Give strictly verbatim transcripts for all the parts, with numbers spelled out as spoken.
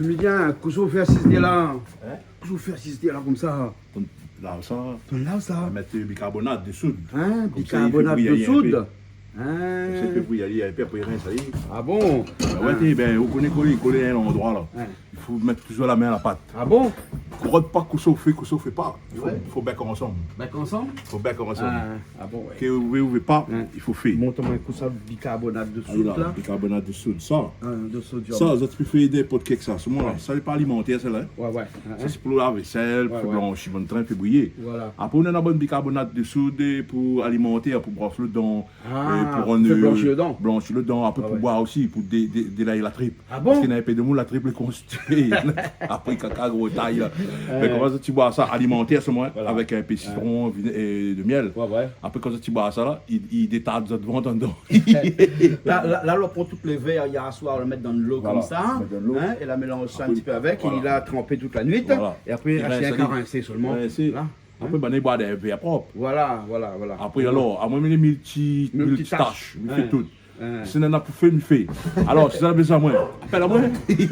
Midi, kosa ou fé asiz la ? Hein ? Kosa ou fé asiz la konmsa ? Ton, la, sa. Ton la, sa. Mèt bikarbonat de soud. Hein, bikarbonat de soud. Konmsa, i fé bouyi in pé. Hein. Konmsa, i fé bouyi in pé, apré, i rins ali. Ah bon ? Ah ouais, hein. Té, ben, ou koné kolé, kolé in landroi la. Hein. I fo mèt touzour la min a la pat. Ah bon ? Rod pa kosa ou fé, kosa ou fé pa. I fo, ouais, fo bèk ansanm. Bèk ansanm ? Fo bèk ansanm. Ah, ah bon, ouais. Ke ou vé, ou vé pa, hein, i fo fé. Mont amoin in kou sa, bikarbonat de soud la. Ah, la, bikarbonat de soud, sa. Hein, de sodium. Sa, zot i pé fé ninport kèl sa. Sa, ouais, sa lé pa alimantèr, sa la, hein. Ouais, ouais. Hein, sa, hein, sé pou la vésèl, pou, ouais, fé, ouais, blanshi bann trin, fé bouyi. Voilà. Apré, ou néna bann bikarbonat de soud pou alimantèr, pou bros lo dan, ah, pou rann, pou fé, euh, blanshi lo dan. Blanshi lo dan, apré, ah, pou, ouais, boir osi, pou dé-, dé-, délay la trip. Ah bon ? Paske néna in pé demoun, la trip lé konstipé. Apré kaka gro tay la. Euh. Mé konmsa, ti boir sa alimantèr, sa, moin, voilà, avèk in pé, ouais, sitron, vin-, é de mièl. Ouais, ouais. Apré, konmsa, ti boir sa la, i, i détard zot vant andan. La, la, la, ou pran tout lé vèr yèr soir, ou mèt dan lo, voilà, konmsa, mèt dan lo. Hein, é la mélanz sa in ti pé avèk, apré, voilà, é la tranpé tout la nuit. Voilà. É apré, i rins ali. Rinsé solman. Rinsé. La. Apré, hein, banna i boir dan in vèr prop. Voilà, voilà, voilà. Apré, alor, amoin, mi mèt mi ti, mi ti tach, mi fé tout. Hein. Si néna pou fé, mi fé. Alor, si zot la bezoin amoin, apèl amoin. Si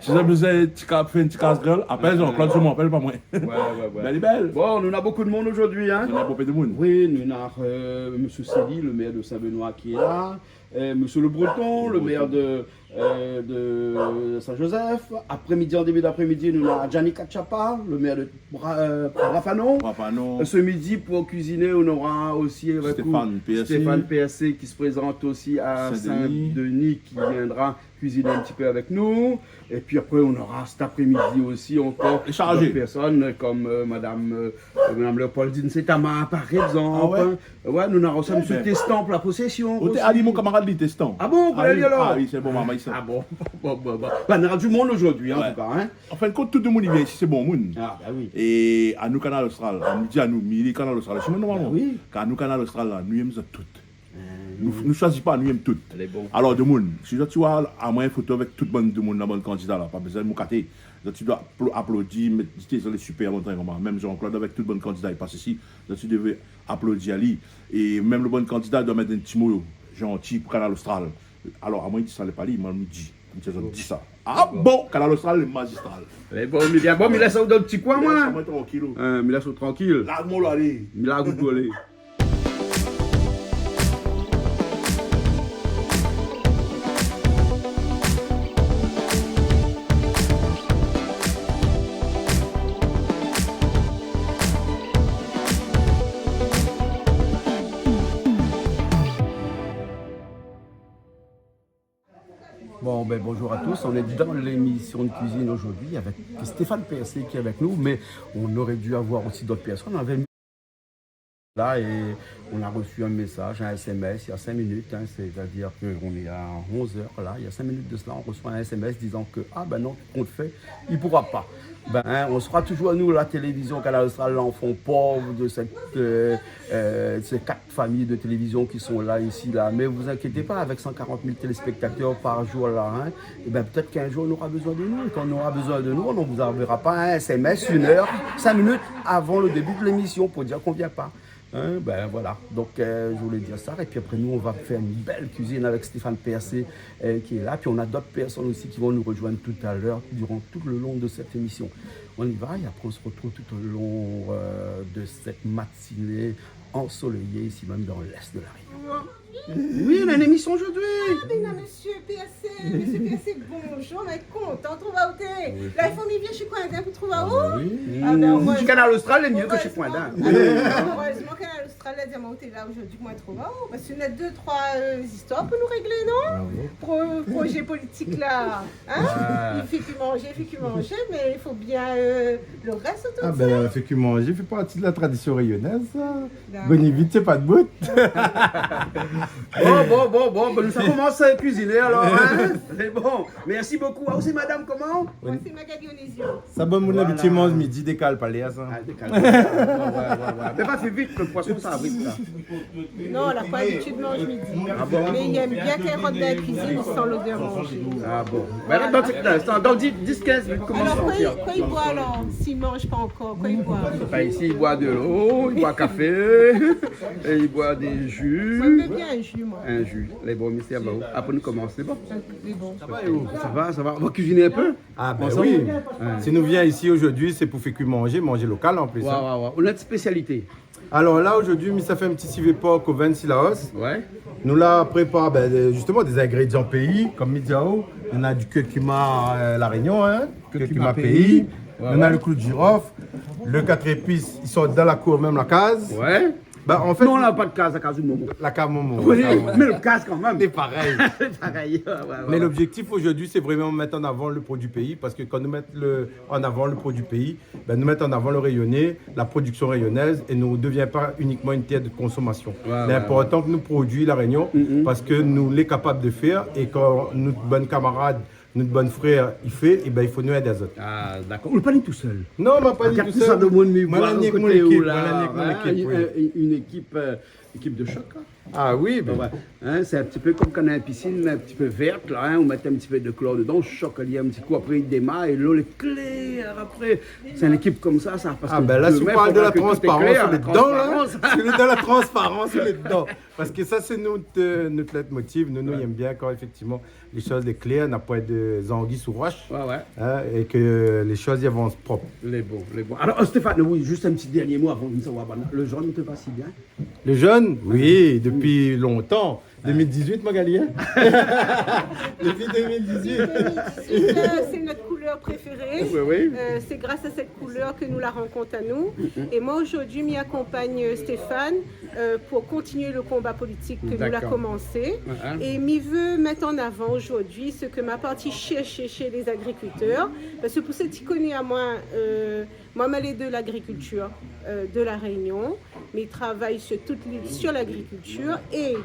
zot la bezoin ti ka-, fé in ti kas-grèl, apèl Jean-Claude, solman, apèl pa moin. Ouais, ouais, ouais. Bèl é bèl. Bon, nou néna bonpé de moun zordi, hein. Nou néna bonpé de moun. Oui, nou néna, euh, Monsieur Cély, le maire de Saint-Benoît, ki lé la. Euh, Monsieur Le Breton, le maire de, euh, de Saint-Joseph. Après-midi, en début d'après-midi, nou néna Gianni Cacciapa, le maire de Bra-, euh, Bras-Panon. Bras-Panon. Euh, ce midi, pour cuisiner, on aura aussi avec nous Stéphane P S C. Stéphane P S C qui se présente aussi à Saint-Denis. Saint-Denis, qui viendra cuisiner un petit peu avec nous. Et puis après, on aura cet après-midi aussi encore d'autres personnes comme, euh, madame, euh, madame Léopoldine Setama, par exemple. Ah ouais ? Ouais, nou néna osi Monsieur Testan pour la possession osi. Ou té ali, mon kamarad, li Testan. Ah bon, ou koné ali alor ? Ah oui, sé bon, maman, i sa. Ah bon, bon, bon, bon. Bah, nou néna du moun zordi, en tout cas, hein. An fin de kont, tout demoun i vien isi, sé bon moun. Ah, bah oui. É anou, Kanal Austral, anou di anou, mi lé Kanal Austral, si mon normalman. Bah oui. Kan anou, Kanal Austral la, nou yèm zot tout. Euh, nou, nou shoizi pa, nou yèm tout. Lé bon. Alor, demoun, si zot i voi amoin in foto avèk tout bann demoun la, bann kandida la, pa bezoin moukaté. Zot i doi aplo-, aplodi, mèt, di té, zot lé super, bann trin konmsa. Mèm Jean-Claude avèk tout bann kandida i pas isi, zot i doi aplodi ali. É mèm lo bann kandida i doi mèt in ti mo zanti pou Kanal Austral. Alor, amoin, i di sa, lé pa li, moin, mi di. Mi di sa, zot i di sa. Ah bon, Kanal Austral, lé mazistral. Lé bon, mi lès aou dan ti koin, moin. Lès amoin trankil. Hein, mi lès aou trankil. Larg amoin la, alé. Mi larg aou, alé. Bon, ben, bonjour à tous. On est dans l'émission de cuisine aujourd'hui avec Stéphane P S C qui est avec nous, mais on aurait dû avoir aussi d'autres personnes. On avait là et on a reçu un message, un S M S, il y a cinq minutes, hein, c'est-à-dire qu'on est à onze heures là, il y a cinq minutes de cela, on reçoit un S M S disant que, ah ben non, compte fait, il pourra pas. Ben, hein, on sera toujours, nous, la télévision Kanal Austral, l'enfant pauvre de cette, euh, euh, ces quatre familles de télévision qui sont là, ici, là. Mais vous inquiétez pas, avec cent quarante mille téléspectateurs par jour, là, hein, eh ben, peut-être qu'un jour, on aura besoin de nous. Et quand on aura besoin de nous, on ne vous enverra pas un S M S une heure, cinq minutes avant le début de l'émission pour dire qu'on vient pas. Hein, ben voilà. Donc, euh, je voulais dire ça. Et puis après, nous, on va faire une belle cuisine avec Stéphane P S C, euh, qui est là. Puis on a d'autres personnes aussi qui vont nous rejoindre tout à l'heure, durant tout le long de cette émission. On y va et après, on se retrouve tout au long, euh, de cette matinée ensoleillée ici même dans l'est de la Réunion. Oui, on a une émission aujourd'hui. Ah, ben, non, monsieur P S C, monsieur P S C, bonjour, on est content de trouver vous. Oui. La famille vient chez Coindin pour trouver vous. Ah, oui. Ah, ben, heureusement. Kanal Austral lé mié ke chez Coindin. Heureusement. Heureusement Kanal Austral la di amoin ou té la zordi pou moin trouv aou, paske néna dé, troi, euh, zistoir pou nou réglé, non ? Ah bon ? Pro-, projé politik la, hein ? Ah. I fé ke manzé, i fé ke manzé, mé i fo bien, euh, lo rès otour de sa. Ah ben, i fé ke manzé, i fé parti de la tradision rényonèz, sa. Dakor. Boni vit, sé pa de bout. Bon, bon, bon, bon, ben, nou sa komans kuiziné alor, hein ? Sé bon. Merci beaucoup. Ah, ou sé madame koman ? Moin sé Magali Onésio. Sa bann moun labitid manz midi, dékal pa lèr sa. Ah, dékal pa lèr. Ouais, ouais, ouais, ouais. Mé pa fé vit, lo poison sa Non, la pa labitid manz midi. Ah bon ? Mé li èm bien kan li rant dan la kuizine, li san lodèr manzé. Ah bon ? Bin la, dan, dan dis, kinz minit, koman sa ? Alor, kan li, kan li boi, alor, si li manz pa ankor, kan li boi ? Bin, isi, li boi dolo, li boi kafé, é li boi dé ji. Moin, mi èm bien in ji, moin. In ji. Lé bon, mèrsi a vou. Apré nou komans, lé bon ? Lé bon. Sa va, é ou ? Sa va, sa va. Nou va kuizine in pé ansanm. Ah bin oui. Ouais. Si nou vien isi zordi, sé pou fé kui manzé, manzé lokal an plis, hein. Ouais, ouais, ouais. Ou na in spésialité ? Alor la, zordi, mi sa fé in ti sivé por o vin de Cilaos. Ouais. Nou la prépar, bin, dé, zisteman, dé zingrédian péi, kom mi di aou. Nou na du curcuma, euh, La Réunion, hein. Curcuma péi. Ouais, ouais. Nou na le klou de jirof. Le kat zépis, i sort dan la kour mèm, la kaz. Ouais. Bin, an fèt, non, la pa de kaz, la kaz momon. La kaz momon, oui, la kaz momon. Mé le kaz kan mèm. Sé parèy. Sé parèy, ouais, ouais, ouais. Mé lobzéktif zordi, sé vréman mèt an avan le produi péi, parske kan nou mèt le, an avan le produi péi, bin, nou mèt an avan le rényoné, la prodiksion rényonèz, é nou devien pa inikman in tèr de konsomasion. Ouais, ouais, ouais. Lé inportan ke nou produi La Rénion, parske nou lé kapab de fèr, é kan nout bann kamarad, nout bann frèr i fé, é bin, i fo nou èd azot. Ah, dakor. Ou lé pa ni tousèl. Non, moin pa ni tousèl. Regard tout sa, le moun i voi a koté ou la, hein, in, in, in ékip, euh, ékip de shok, hein. Ah oui, bin. Ouais. Hein, sé in ti pé kom kan na in pisine, mé in ti pé vèrt, la, hein, ou mèt in ti pé de klor dedan, ou shok ali in ti kou, apré i démar, é lo lé klèr, apré. Sé in ékip komsa, sa, parske... Ah, bin la, si ou parl de la transparans, nou lé dedan, la. Si nou lé dan la transparans, nou lé dedan. Parske sa, sé nout, euh, nout leitmotiv. Nou, nou, nou èm bien kan, éfèktivman, lé shoz lé klèr, na poin de zangi sou rosh. Ouais, ouais. Hein, é ke lé shoz i avans prop. Lé bon, lé bon. Alor, euh, Stéphane, oui, zis in ti dernié mo avan de savoir, bin, le zone i té va si bien. Le zone, oui, dopi lontan. Deux mille dix-huit, Magali, hein ? Dopi deux mille dix-huit. Deux mille dix-huit, euh, sé nout koulèr préféré. Oui, oui. Euh, sé gras a sèt koulèr ke nou la rankont anou. É moin, zordi, mi akonpagn, euh, Stéphane, euh, pou kontinié le konba politik ke nou la komansé. Dakor. Ouais, ouais. É mi vé mèt an avan zordi sak ma parti shèrshé shé lé zagrikiltèr. Parske pou sak i koné amoin, euh, moin, mi lé de lagrikiltir, euh, de La Rénion, mi travay sir tout lil sir lagrikiltir. É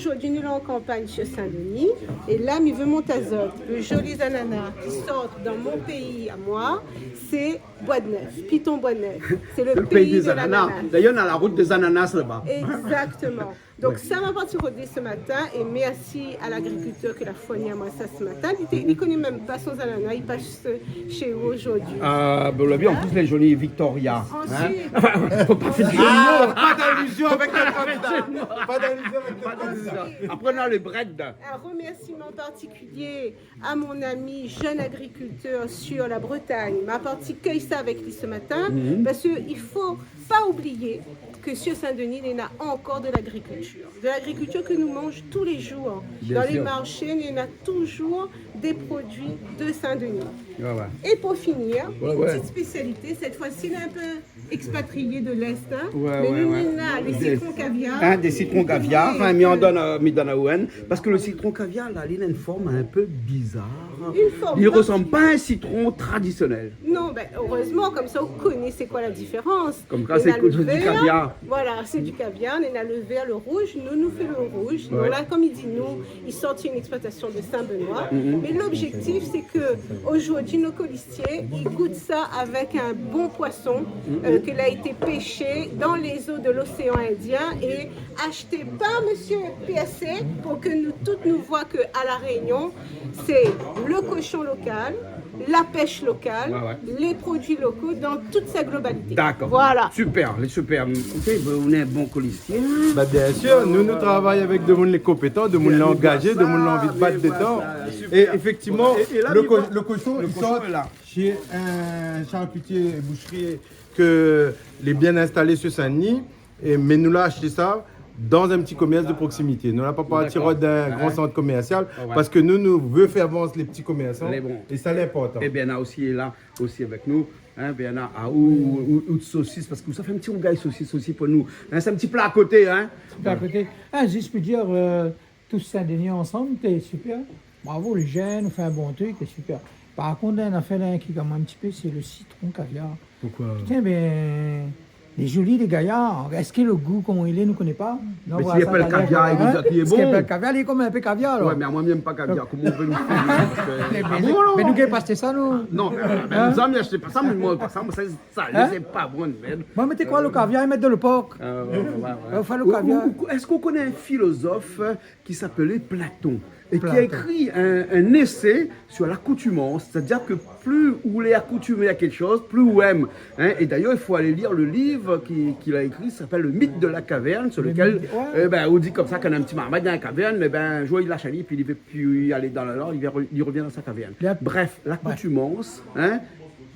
zordi, nou lé an kanpagn sir Sin-Dni. É la, mi vé mont azot le zoli zanana ki sort dan mon péi amoin, sé Bois-de-Nèfles, Piton Bois-de-Nèfles. Sé le péi de zanana. Sé le péi dé zanana. D'ailleurs, on a la route des ananas là-bas. Exactement. Donk, ouais, sa ma parti rodé se matin, é mèrsi a lagrikiltèr ke la fourni amoin sa se matin. Li té, li koné mèm pa son zanana, li pas shé ou zordi. Ah, bon, la vi, an plis, lé zoli Victoria. Hein ? Ansuit. Anfin, fo pa fé de jeu de mo. Ah, pa d'alizion avèk nout kandida. Pa d'alizion avèk nout kandida. Ansuit. Apré, nou na le brèd. In remèrsiman partikilié a mon ami jeune agriculteur sur la Bretagne. Ma parti kéy sa avèk li se matin, parske i fo pa oublié ke sir Sin-Dni, néna ankor de lagrikiltir. De lagrikiltir ke nou manz tou lé zour. Bien sir. Dan lé marshé, néna touzour dé produi de Sin-Dni. Ouais, ouais. É pou finir, ouais, ouais, in ti spésialité, sèt foi si, lé in pé ekspatrié de l'Est, hein. Ouais, ouais, ouais. Mé nou, nou na le sitron kaviar. Hein, dé sitron kaviar, anfin, mi anvoy, euh, mi donn aou inn, parske le sitron kaviar, la, li na in form in pé bizar. Une forme particulière. Li resanm pa in sitron tradisionèl. Non, bin, erezman, komsa, ou koné sé koi la diférans. Komkoi, sé du kaviar. Néna le vèr, voilà, sé du kaviar, néna le vèr, le rouz. Nou, nou fé le rouz. Ouais. Donk la, kom i di, nou, i sort in eksplwatasion de Sin-Benoi. Mhm. Mé lobzéktif, sé ke zordi, nout kolistié, i gout sa avèk in bon poison, euh, ke la été péshé dan lé zo de l'oséan Indien é ashté par mésyé P S C pou ke nou tout nou voi ke a La Rénion, sé le koshon lokal, la pèsh lokal, ouais, ouais, lé produi loko dan tout sa globalité. Dakor. Voilà. Super, lé super. OK, bin, ou lé in bon kolistié. Bin, bien sir, nou, nou travay avèk demoun lé konpétan, demoun lé angazé, demoun lé anvi bat dedan. Bien, lé bon, sa, super. É éfèktivman, é, é la, le ko-, le koshon, le koshon lé la. Shé in sharkitié é boushri ke lé bien instalé sir Sin-Dni, é, mé nou la ashté sa dan in ti komèrs de proksimité. Nou la pa parti rod in gran sant komèrsial, dakor, ouais, parske nou, nou vé fé avans lé ti komèrsan. Lé bon. É sa, lé inportan. É Bernard osi lé la, osi avèk nou. Hein, Bernard, ah, ou, ou, ou de sosis, parske sa fé in ti rougay sosis osi pou nou. Hein, sé in ti pla a koté, hein. Ti pla a koté. Ah, zis pou dir, euh, Tout Sin-Dni ansanm, té super. Bravo lé jenn, ou fé in bon trik, té super. Par kont, néna in nafèr la ki, kan mèm, in ti pé, sé le sitron kaviar. Poukoi ? Putain, bin, Lé zoli, lé gayar. Èske lo gou, koman i lé, nou koné pa. Non, voilà, sa, kaviar, hein, i lé bon. Èske lo kaviar, lé konm in pé kaviar, alor. Ouais, mé amoin, mi èm pa kaviar. Koman ou vé nou fé, euh... Ah bon, alor ? Mé nou gingn pa ashté sa, nou. Non, mé, euh, mé nou, mi ashté pa sa, mé moin, par égzanp, sa, sa, sé pa bon, mé... Moin, mi mèt koi, lo kaviar, i mèt dan lo pork. Euh, ouais, ouais, ouais. Ou fé lo kaviar. Ou, ou, èske ou koné in filozof, euh, ki apèl Platon, é ki la ékri in, in ésé sur l'accoutumance, c'est-à-dire que plus ou lé akoutumé a kékshoz, plus ou èm, hein. Et d'ailleurs, il faut aller lire le livre qui, qu'il a écrit, qui s'appelle Le mythe de la caverne, sur lequel, euh, ben, on dit comme ça, kan in ti marmay dan la kavèrn, é ben, in zour, i lash ali, pi li vé pi alé dan la lor, li rovien, li rovien dan sa kavèrn. Bref, l'accoutumance, hein,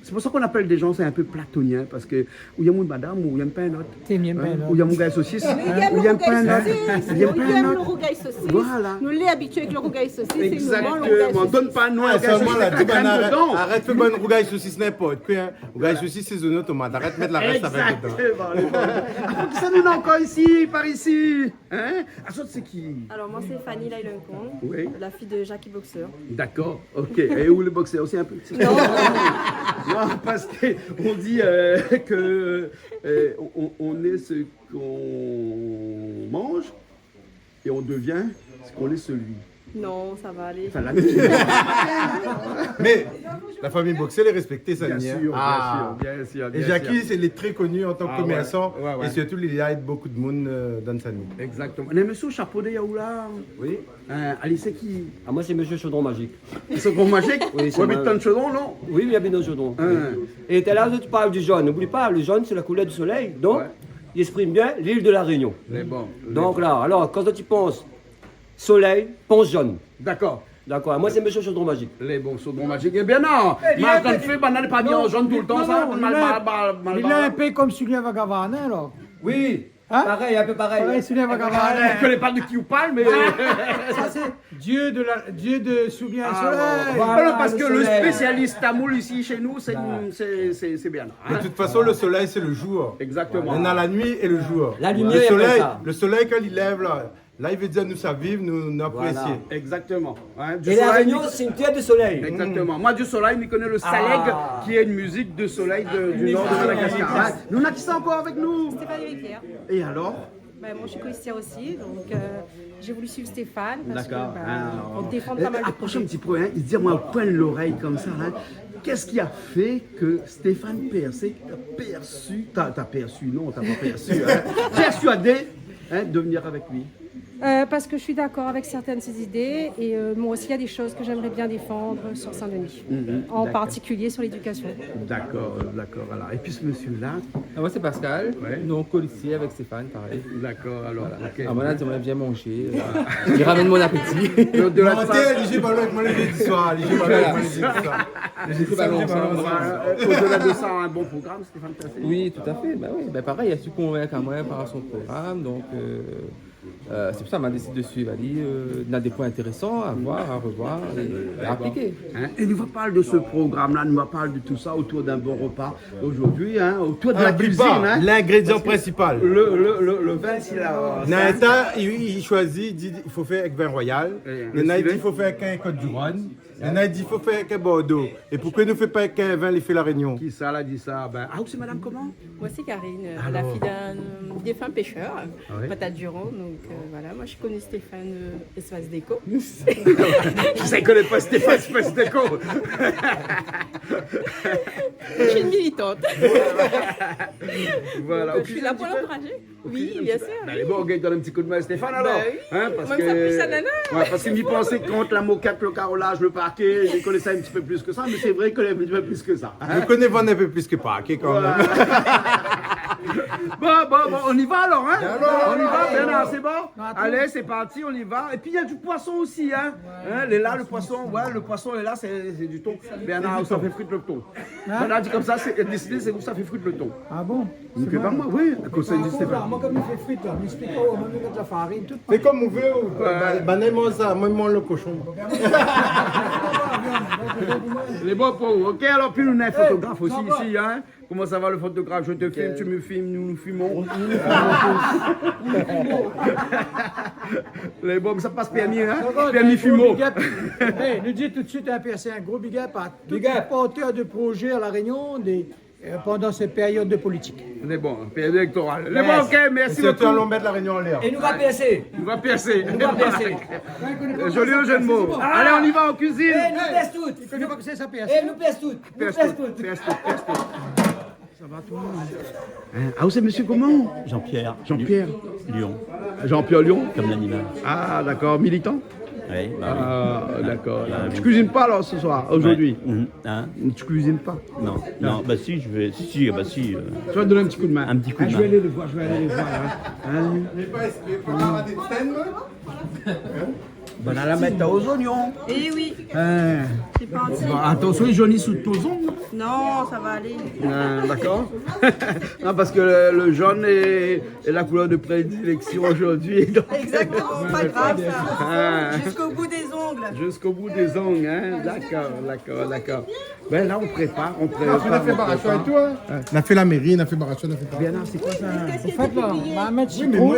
c'est pour ça qu'on appelle des gens, c'est un peu platonien, parce que ou i èm in madam, ou i èm pa in ot. Ou i èm pa in ot. Ou i èm lo rougay sosis. Ou i èm pa in ot. Ou i èm lo rougay sosis. Voilà. Nou lé abitié avèk lo rougay sosis, sé nou, lo rougay sosis. Exactement. Donn pa nou in rougay sosis avèk la krèm dedan. Arèt fé bann rougay sosis ninport koi, hein. Rougay sosis, sé zono tomat. Arèt mèt la rès avèk dedan. Exactement. Apré, kisa nou néna ankor isi, par isi ? Hein ? Ah, zot, sé ki ? Alors, moi, c'est Fanny Lailencon, la fille de Jackie Boxeur. D'accord, ok. Et où le boxeur aussi un peu ? Non. Non, parce que on dit, euh, que, euh, on, on est ce qu'on mange et on devient ce qu'on laisse lui. Non, ça va aller. Enfin, la... Mais la famille Boxeur, elle est respectée, ça, bien sûr, hein. Bien sûr, bien sûr, bien sûr. Et Jackie, elle est très connue en tant que commerçant, et surtout, il aide beaucoup de monde, euh, dans sa vie. Exactement. Néna mésyé o shapo dèrièr ou la. Oui. Euh, ali, sé ki ? Ah, moi, c'est Monsieur Chaudron Magique. Chaudron Magique ? Oui, c'est moi. Ou abit dan Chaudron, non ? Oui, j'habite dans Chaudron. Hein. Oui. Et tout à l'heure, tu parles du jaune. N'oublie pas, le jaune, c'est la couleur du soleil. Donc, il exprime bien l'île de la Réunion. Mais bon. Donc là, alors, quand tu penses soleil, pense jaune. D'accord. D'accord. Moi, c'est Monsieur Chaudron Magique. Lé bon, Chaudron Magique. Eh bien, non. Mé kan fé bann la pa bien an jaune tout le temps, sa, non, mal, mal, mal, mal. Il est un peu comme Julien Vagavane, alors. Oui. Hein ? Pareil, un peu pareil. Pareil, Julien Vagavane. Je connais pas de qui ou parle, mais... Ah, ça, c'est Dieu de la, Dieu de Soubien Soleil. Ah, ouais, ouais. Voilà, parce que le spécialiste tamoul ici, chez nous, c'est, c'est, c'est, c'est bien. De toute façon, le soleil, c'est le jour. Exactement. On a la nuit et le jour. La lumière, le soleil, quand il lève, là, là, il veut dire nous sa viv, nou, nou aprésié. Voilà. Exactement. Hein, du soleil. Et La Réunion, c'est une terre de soleil. Exactement. Moi, du soleil, mi koné le Salègue, qui est une musique de soleil de, du nord de Madagascar. Hein. Nou néna kisa ankor avèk nou ? Stéphanie Riquière. Et alors ? Ben, moi, je suis caissière aussi, donc, euh, j'ai voulu suivre Stéphane parce que, ben, on défend pas mal de projets. D'accord. Ah, ouais. Eh, approche un petit peu, hein. I di amoin o koin de lorèy konmsa, hein. Qu'est-ce qui a fait que Stéphane Persé t'a perçu, t'a, t'a perçu, non, t'a pas perçu, hein, persuadé, hein, de venir avec lui ? Euh, parce que je suis d'accord avec certaines de ses idées et, euh, moi aussi, il y a des choses que j'aimerais bien défendre sur Saint-Denis, en particulier sur l'éducation. Mhm, d'accord. D'accord, d'accord, alors. Et puis ce monsieur-là ? Ah, moi, c'est Pascal. Ouais. Nous, on colle ici avec Stéphane, pareil. D'accord, alors, ok. Voilà. Ah, voilà, tu m'as bien mangé, euh, il ramène mon appétit. Au-delà de ça... Non, t'es, li zoué balon avèk moin lé zédi soir, li zoué balon avèk moin lé zédi soir. Li zoué balon ansanm. Voilà, euh, au-delà de ça, un bon programme, Stéphane Persé. Oui, tout à fait. Ben oui, ben pareil, il a su convaincre à moi par son programme, donc, euh, Euh, sé pou sa ma désid de suiv ali, euh, néna dé poin intérésan a voir, a revoir é a apliké. Hein ? Et nou va parl de ce programme-là, nou va parl de tout ça autour d'un bon repas aujourd'hui, hein, autour de la cuisine, hein. L'ingrédient principal. Parce que le, le, le, le vin, si la, néna sa, i, i shoizi, i di, i fo fé avèk vin royal. Néna i di, i fo fé avèk Côtes du Rhône. Néna i di, i fo fé avèk Bordeaux. É poukosa nou fé pa avèk vin lé fé La Rényon ? Kisa la di sa ? Ben, ah, ou sé madam koman ? Moi, c'est Karine, euh, la fille d'un, euh, défunt pêcheur, Patate du Rhône. Donc, euh, voilà, moi, je connais Stéphane, euh, Espace Déco. Kisa i koné pa Stéphane Espace Déco ? Je suis une militante. Voilà, donc, je suis là pour l'encourager. Oui, bien sûr. Ben, bon, ou gingn donn in ti koudmin a Stéphane, alor. Ben oui. Hein, parce que, ouais, parce que mi pansé kont la mokèt, le carrelage, le parquet, mi koné sa in ti pé plis ke sa, mé sé vré ke lé in ti pé plis ke sa, hein. Mi koné vann in pé plis ke parké kan mèm. Voilà. Bon, bon, bon, on y va alors, hein ? On y va, Bernard, c'est bon ? Allez, c'est parti, on y va. Et puis, il y a du poisson aussi, hein. Hein, lé la, le poisson, ouais, le poisson lé la, c'est, c'est du thon. Bernard, sa fé frir le thon. Hein ? Bernard di konmsa, sé, désidé, sé pou sa fé frir le thon. Ah bon ? Sé pa moin, oui, konsèy di Stéphane. Moin, konm mi fé frit la, mi ésplik pa ou, moin, mi mèt la farine, tout. Sé konm ou vé, ou, ba, ba, néna moin sa, moin, moin, le koshon. Lé bon pou ou. Ok, alor, pi nou néna in fotograf osi isi, hein. Comment ça va, le photographe ? Je te filme, tu me filmes, nous nous filmons. Lé bon, sa i pas pèrmi, hein ? Pèrmi fimo. Big up. Hey, nou di tout de suite, hein, Pierre, sé in gro big up à tous les porteurs de projets à La Réunion, des Euh, pendant cette période de politique. Lé bon, période électorale. Lé bon, ok, merci beaucoup. Sirtou alon mèt La Rénion anlèr. É nou va pèrsé. Nou va pèrsé. Nou va pèrsé. Joli jeu de mots. Allez, on y va en cuisine. É nou pèrs tout. Li koné pa kosa sa pèrsé. É nou pèrs tout. Nou pèrs tout, pèrs tout, pèrs tout. Ça va, tout le monde ? Hein ? Ah, ou sé mésyé koman ? Jean-Pierre. Jean-Pierre. Lyon. Jean-Pierre Lyon ? Comme l'animal. Ah, d'accord. Militant ? Oui, bah oui. Ah, d'accord. Ah, oui. Tu cuisines pas alors ce soir, aujourd'hui ? Ouais. Mhm. Hein ? Tu cuisines pas ? Non, non, bah si, je vais, si, si, bah si, euh, Tu vas donner un petit coup de main. Un petit coup de main. Ah, je vais aller le voir, je vais aller le voir, hein. Hein ? Banna la mèt o zoignon. Eh oui. Hein. C'est parti. Bon, attention, il jaunit sous ton zong. Non, ça va aller. Ah, d'accord. Non, parce que le, le jaune est, est la couleur de prédilection aujourd'hui, donc. Exactement, pas grave, ça. Ah. Jusqu'au bout des ongles. Jusqu'au bout des ongles, hein. D'accord, d'accord, d'accord. Ben là, on prépare, on prépare, on prépare. Ou la fé barasyon é tou, hein ? Ouais. Ou la fé la méri, ou la fé barasyon, ou la fé pa. Bien, non, c'est quoi ça ? An fèt, la, nou va mèt sitron,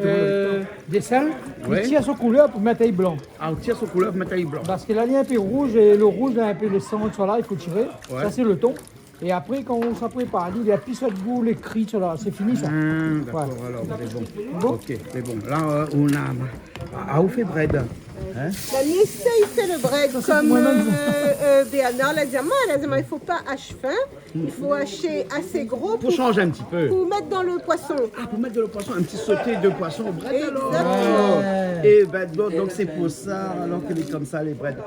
euh, désèl, ou tir son koulèr pou mèt ali blan. Ah, ou tir son koulèr pou mèt ali blan. Parske la li lé in pé rouz, é lo rouz la in pé lo san, sa la, i fo tiré. Ouais. Sa sé lo ton. É apré, kan sa prépar, li, li la pi sot gou, lé kri, sa la, sé fini, sa. Ah, d'accord, alors, c'est bon. Bon. Ok, c'est bon. Là, euh, on a, ah, ah, ou fé brèd, hein ? Bah, mi éséy fé lo brèd konm, euh, euh, Bernard la di amoin, la di amoin, i fo pa ashé fin, i fo ashé asé gro pou, pou shanj in ti pé, pou mèt dan lo poisson. Ah, pou mèt dan lo poisson, un petit sauté de poisson au brèd, alors. Exactement. Eh ben, donc, donc, c'est pour ça, alors, ke lé konmsa, lé brèd.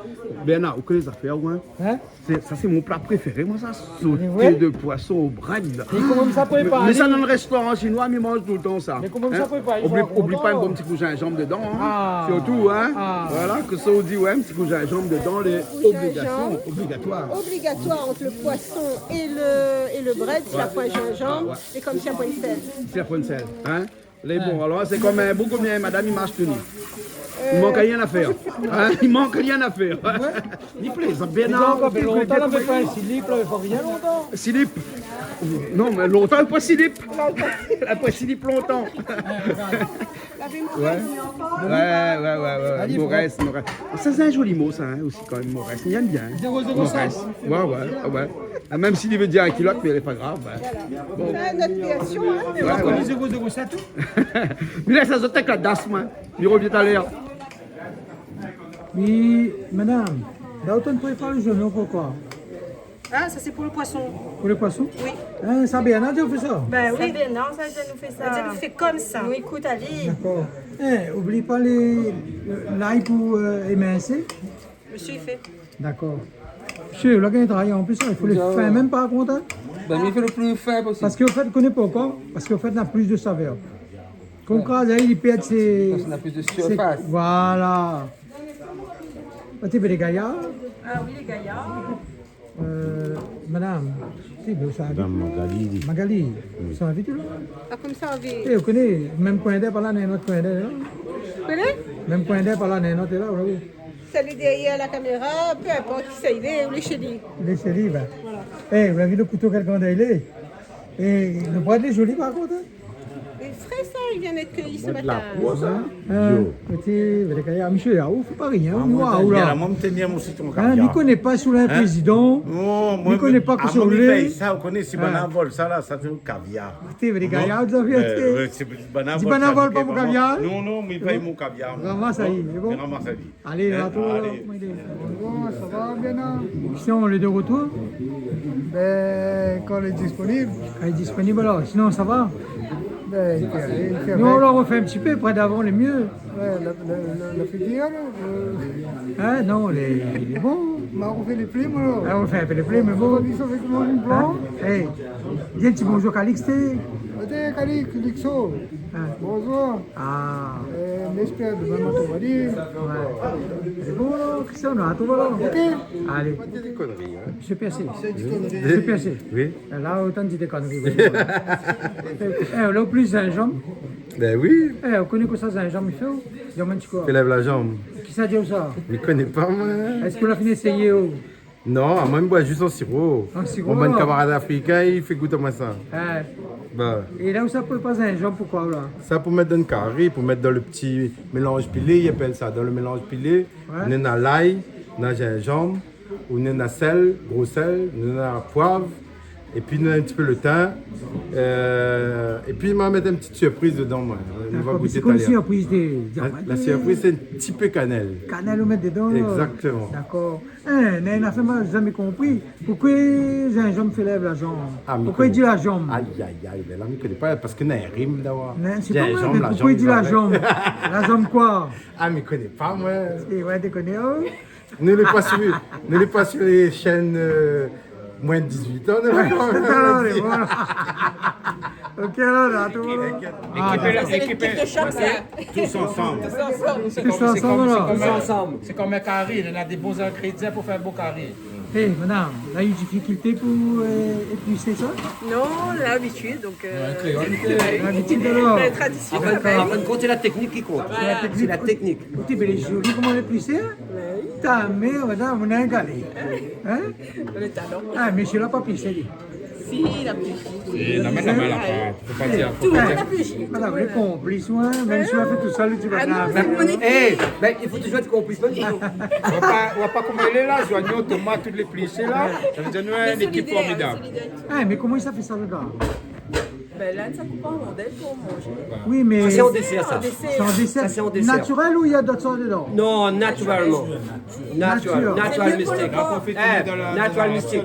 Bernard, ou koné zafèr, ouais. Hein ? Sé, sa sé mon pla préféré, moin, sa, sauté de poisson au brèd. Mé koman sa i prépar ? Mé sa, dan lo restoran shinoi, mi manz toultan sa. Mé koman sa i prépar ? Oubli, oubli pa in bon ti kou zinzanm dedan, hein. Ah. Sirtou, hein. Ah. Voilà, ke sa ou di, ouais, in ti kou zinzanm dedan, lé obligasion, obligatoire. Obligatoire entre le poisson et le, et le brèd, si la poin zinzanm, é konm si la poin sèl. Si la poin sèl, hein. Lé bon, alors, sé konm in boug oubien in madam i marsh tou nu. I mank rien à faire. Hein ? I mank rien à faire. Ouais. Li plézant, Bernard. Lontan, la fé pa in silip, la fé pa rien lontan. Silip ? Non, mé lontan, la pa silip. La pa silip lontan. Ouais. Ouais, ouais, ouais, ouais. Morès, morès. Sa sé in zoli mo, sa, hein, osi, kan mèm, morès. Mi èm bien, hein. Zéro zéro cinq. Morès. Ouais, ouais, ouais. Ah, mèm si li vé dir in kilot, mé lé pa grav, hein. Bon. Sa, nout kréasion, hein. Ouais, ouais. Zéro zéro sept. Mi lès azot avèk la das, moin. Mi rovien talèr. Oui, madam, la ou tann prépar lo zoignon, poukoi ? Ah, sa sé pou lo poisson. Pou lo poisson ? Oui. Ah, sa Bernard la di ou fé sa ? Ben oui. Sa Bernard, sa, i di anou fé sa. I di anou fé konmsa. Nou ékout ali. D'accord. Eh, oubli pa lé, lay pou, euh, éminsé. Mésyé i fé. D'accord. Mésyé, ou la gingn travay an plis, hein, i fo lé fin mèm, par kont, hein. Ben, mi fé lo pli fin posib. Parske an fèt, ou koné poukoi ? Parske an fèt, na plis de savèr. Kan ou kraz, li pèrd sé, parske na plis de sirfas. Voilà. Ah, té vé lé gayar ? Ah oui, lé gayar. Euh, madam, té vé sa vit, Magali. Magali, sa vit, la ? Ah, konmsa, vit. Eh, ou koné, mèm koin dèr pa la, néna in ot koin dèr, la. Koné ? Mèm koin dèr pa la, néna in ot la, voilà. Sèl dèrièr la kaméra, pé inport kisa i lé, ou lé shé li. Ou lé shé li, ben. Voilà. Eh, ou la vi lo kouto kèl grandèr i lé ? Eh, lo brèd lé zoli, par kont, hein. Lé fré, sa, i vien d'èt kéyi se matin. Brèd la po, sa. Hein, bio. Ti, vé lé gayar, mésyé, la, ou fé pa rien, hein, waouh, la. Bien, la, moin, mi tien mon sitron kaviar. Hein, mi koné pa si ou lé in prézidan. Non, mi koné pa kosa ou lé. Ah, moin, mi pèy sa, ou koné, si banna vol sa, la, sa sé kaviar. Ti, vé lé gayar, ou la vi, euh, ti. Ouais, sé banna vol sa, pa mon kaviar. Non, non, mi pèy mon kaviar, moin. Ramas ali, lé bon. Ramas ali. Alé, hein, a toi, alé. Bon, sa va, Bernard ? Christian, on est de retour ? Ben, kan lé disponib. Kan lé disponib, alors. Sinon, sa va ? Ben, i fé, i fé avèk. Nou, la ou fé in ti pé, pré d'avan, lé myé. Ouais, la, la, la, la figir, la, euh. Hein, non, lé, lé bon. Mé ou fé lé plim, la. Ah, ou fé in pé lé plim, mé bon. Ou di sa fé koman, in plan ? Hein ? Eh, di in ti bonjour, Calixte. Oté, Calixte, Calixo. Hein. Bonjour. Ah. Euh, mi éspèr demin matin, ou va di. Ouais. Sé bon, la, Christian, nou artrouv, la. Ok. Alé. Sé dé konri, hein. Mésyé Persé. Sé dé konri. Mésyé Persé. Oui. La, ou tann di dé konri, oui. Eh, la, ou plis zinzanm. Ben oui. Eh, ou koné kosa zinzanm i fé, ou ? Di amoin in ti kou. Fé lèv la zanm. Kisa la di aou sa ? Mi koné pa, moin. Èske ou la fine éséyé, ou ? Non, amoin, mi boir zis an siro. An siro, alor. Mon bann kamarad afrikin, i fé gout amoin sa. Ouais. Ba. É la ou sa prépar zinzanm, poukoi, la ? Sa pou mèt dan lo kari, pou mèt dan lo ti mélanz pilé, i apèl sa. Dan lo mélanz pilé, ouais, néna lay, néna zinzanm, ou néna sèl, gro sèl, néna poiv, Épi nou néna in ti pé lo tin. Euh, épi ma mèt in ti sirpriz dedan, moin. Nou va gouté talèr. Dakor, mé sé koi la sirpriz de... La, la sirpriz, sé in ti pé kanèl. Kanèl ou mèt dedan la. Exactement. Dakor. Hein, néna in nafèr moin la zamé konpri. Poukosa zinzanm fé lèv la zanm ? Ah, mi koné. Poukosa i di la zanm ? Ay, ay, ay, bin la, mi koné pa, parske néna in rim dabor. Non, sé pa vré, mé poukosa i di la zanm ? La zanm koi ? Ah, mi koné pa, moin. É ouais, dékoné, oh. Nou lé pa sur, nou lé pa sur les chaînes, euh, moins de dix-huit ans, nou. Ouais, non, mé voilà. Ok, alor, la, tout le monde. Ah, dakor. Sé lékip de shok, sa. Tous ensemble. Tous ensemble. Tous ensemble, alor. Sé konm, sé konm, sé konm in kari, néna dé bon zingrédian pou fé in bon kari. Eh, madam, la u difikilté pou, euh, éplisé sa ? Non, labitid, donk, euh... Ouais, kréol. Labitid, alor. La tradision, an fin de kont, sé la téknik ki kont. Voilà. Sé la téknik. Ékout, mé lé zoli koman lé plisé, hein ? Mé oui. Ta mèr, madam, ou na in galé. Hein ? Le talon. Ah, mésyé la pa plisé, li. Si, la plisé. Si, la min, la min, la pa. Fo pa dir, fo pa dir. Tout le monde a plisé. Madam, lé konplis, ouais. Mèm si ou la fé tousèl, ou di... Ah non, sé mon ékip. Eh, bin, i fo touzour èt konplis, mèm si... Ou voi pa, ou voi pa koman i lé la, zoignon, tomat, tout lé plisé la. Sa i vé dir nou néna in ékip formidab. Solidaire, solidaire. Eh, mé koman sa i fé sa, le gar ? Bin, la, sa i koup an rondèl pou manzé. Oui, mé... Sa, sé an désèr, sa. An désèr. Sé an désèr. Sa, sé an désèr. Natirèl ou néna dot sort dedan ? Non, natirèlman. Natirèl. Natir. Sé mié pou le kor. Natirèl mistik.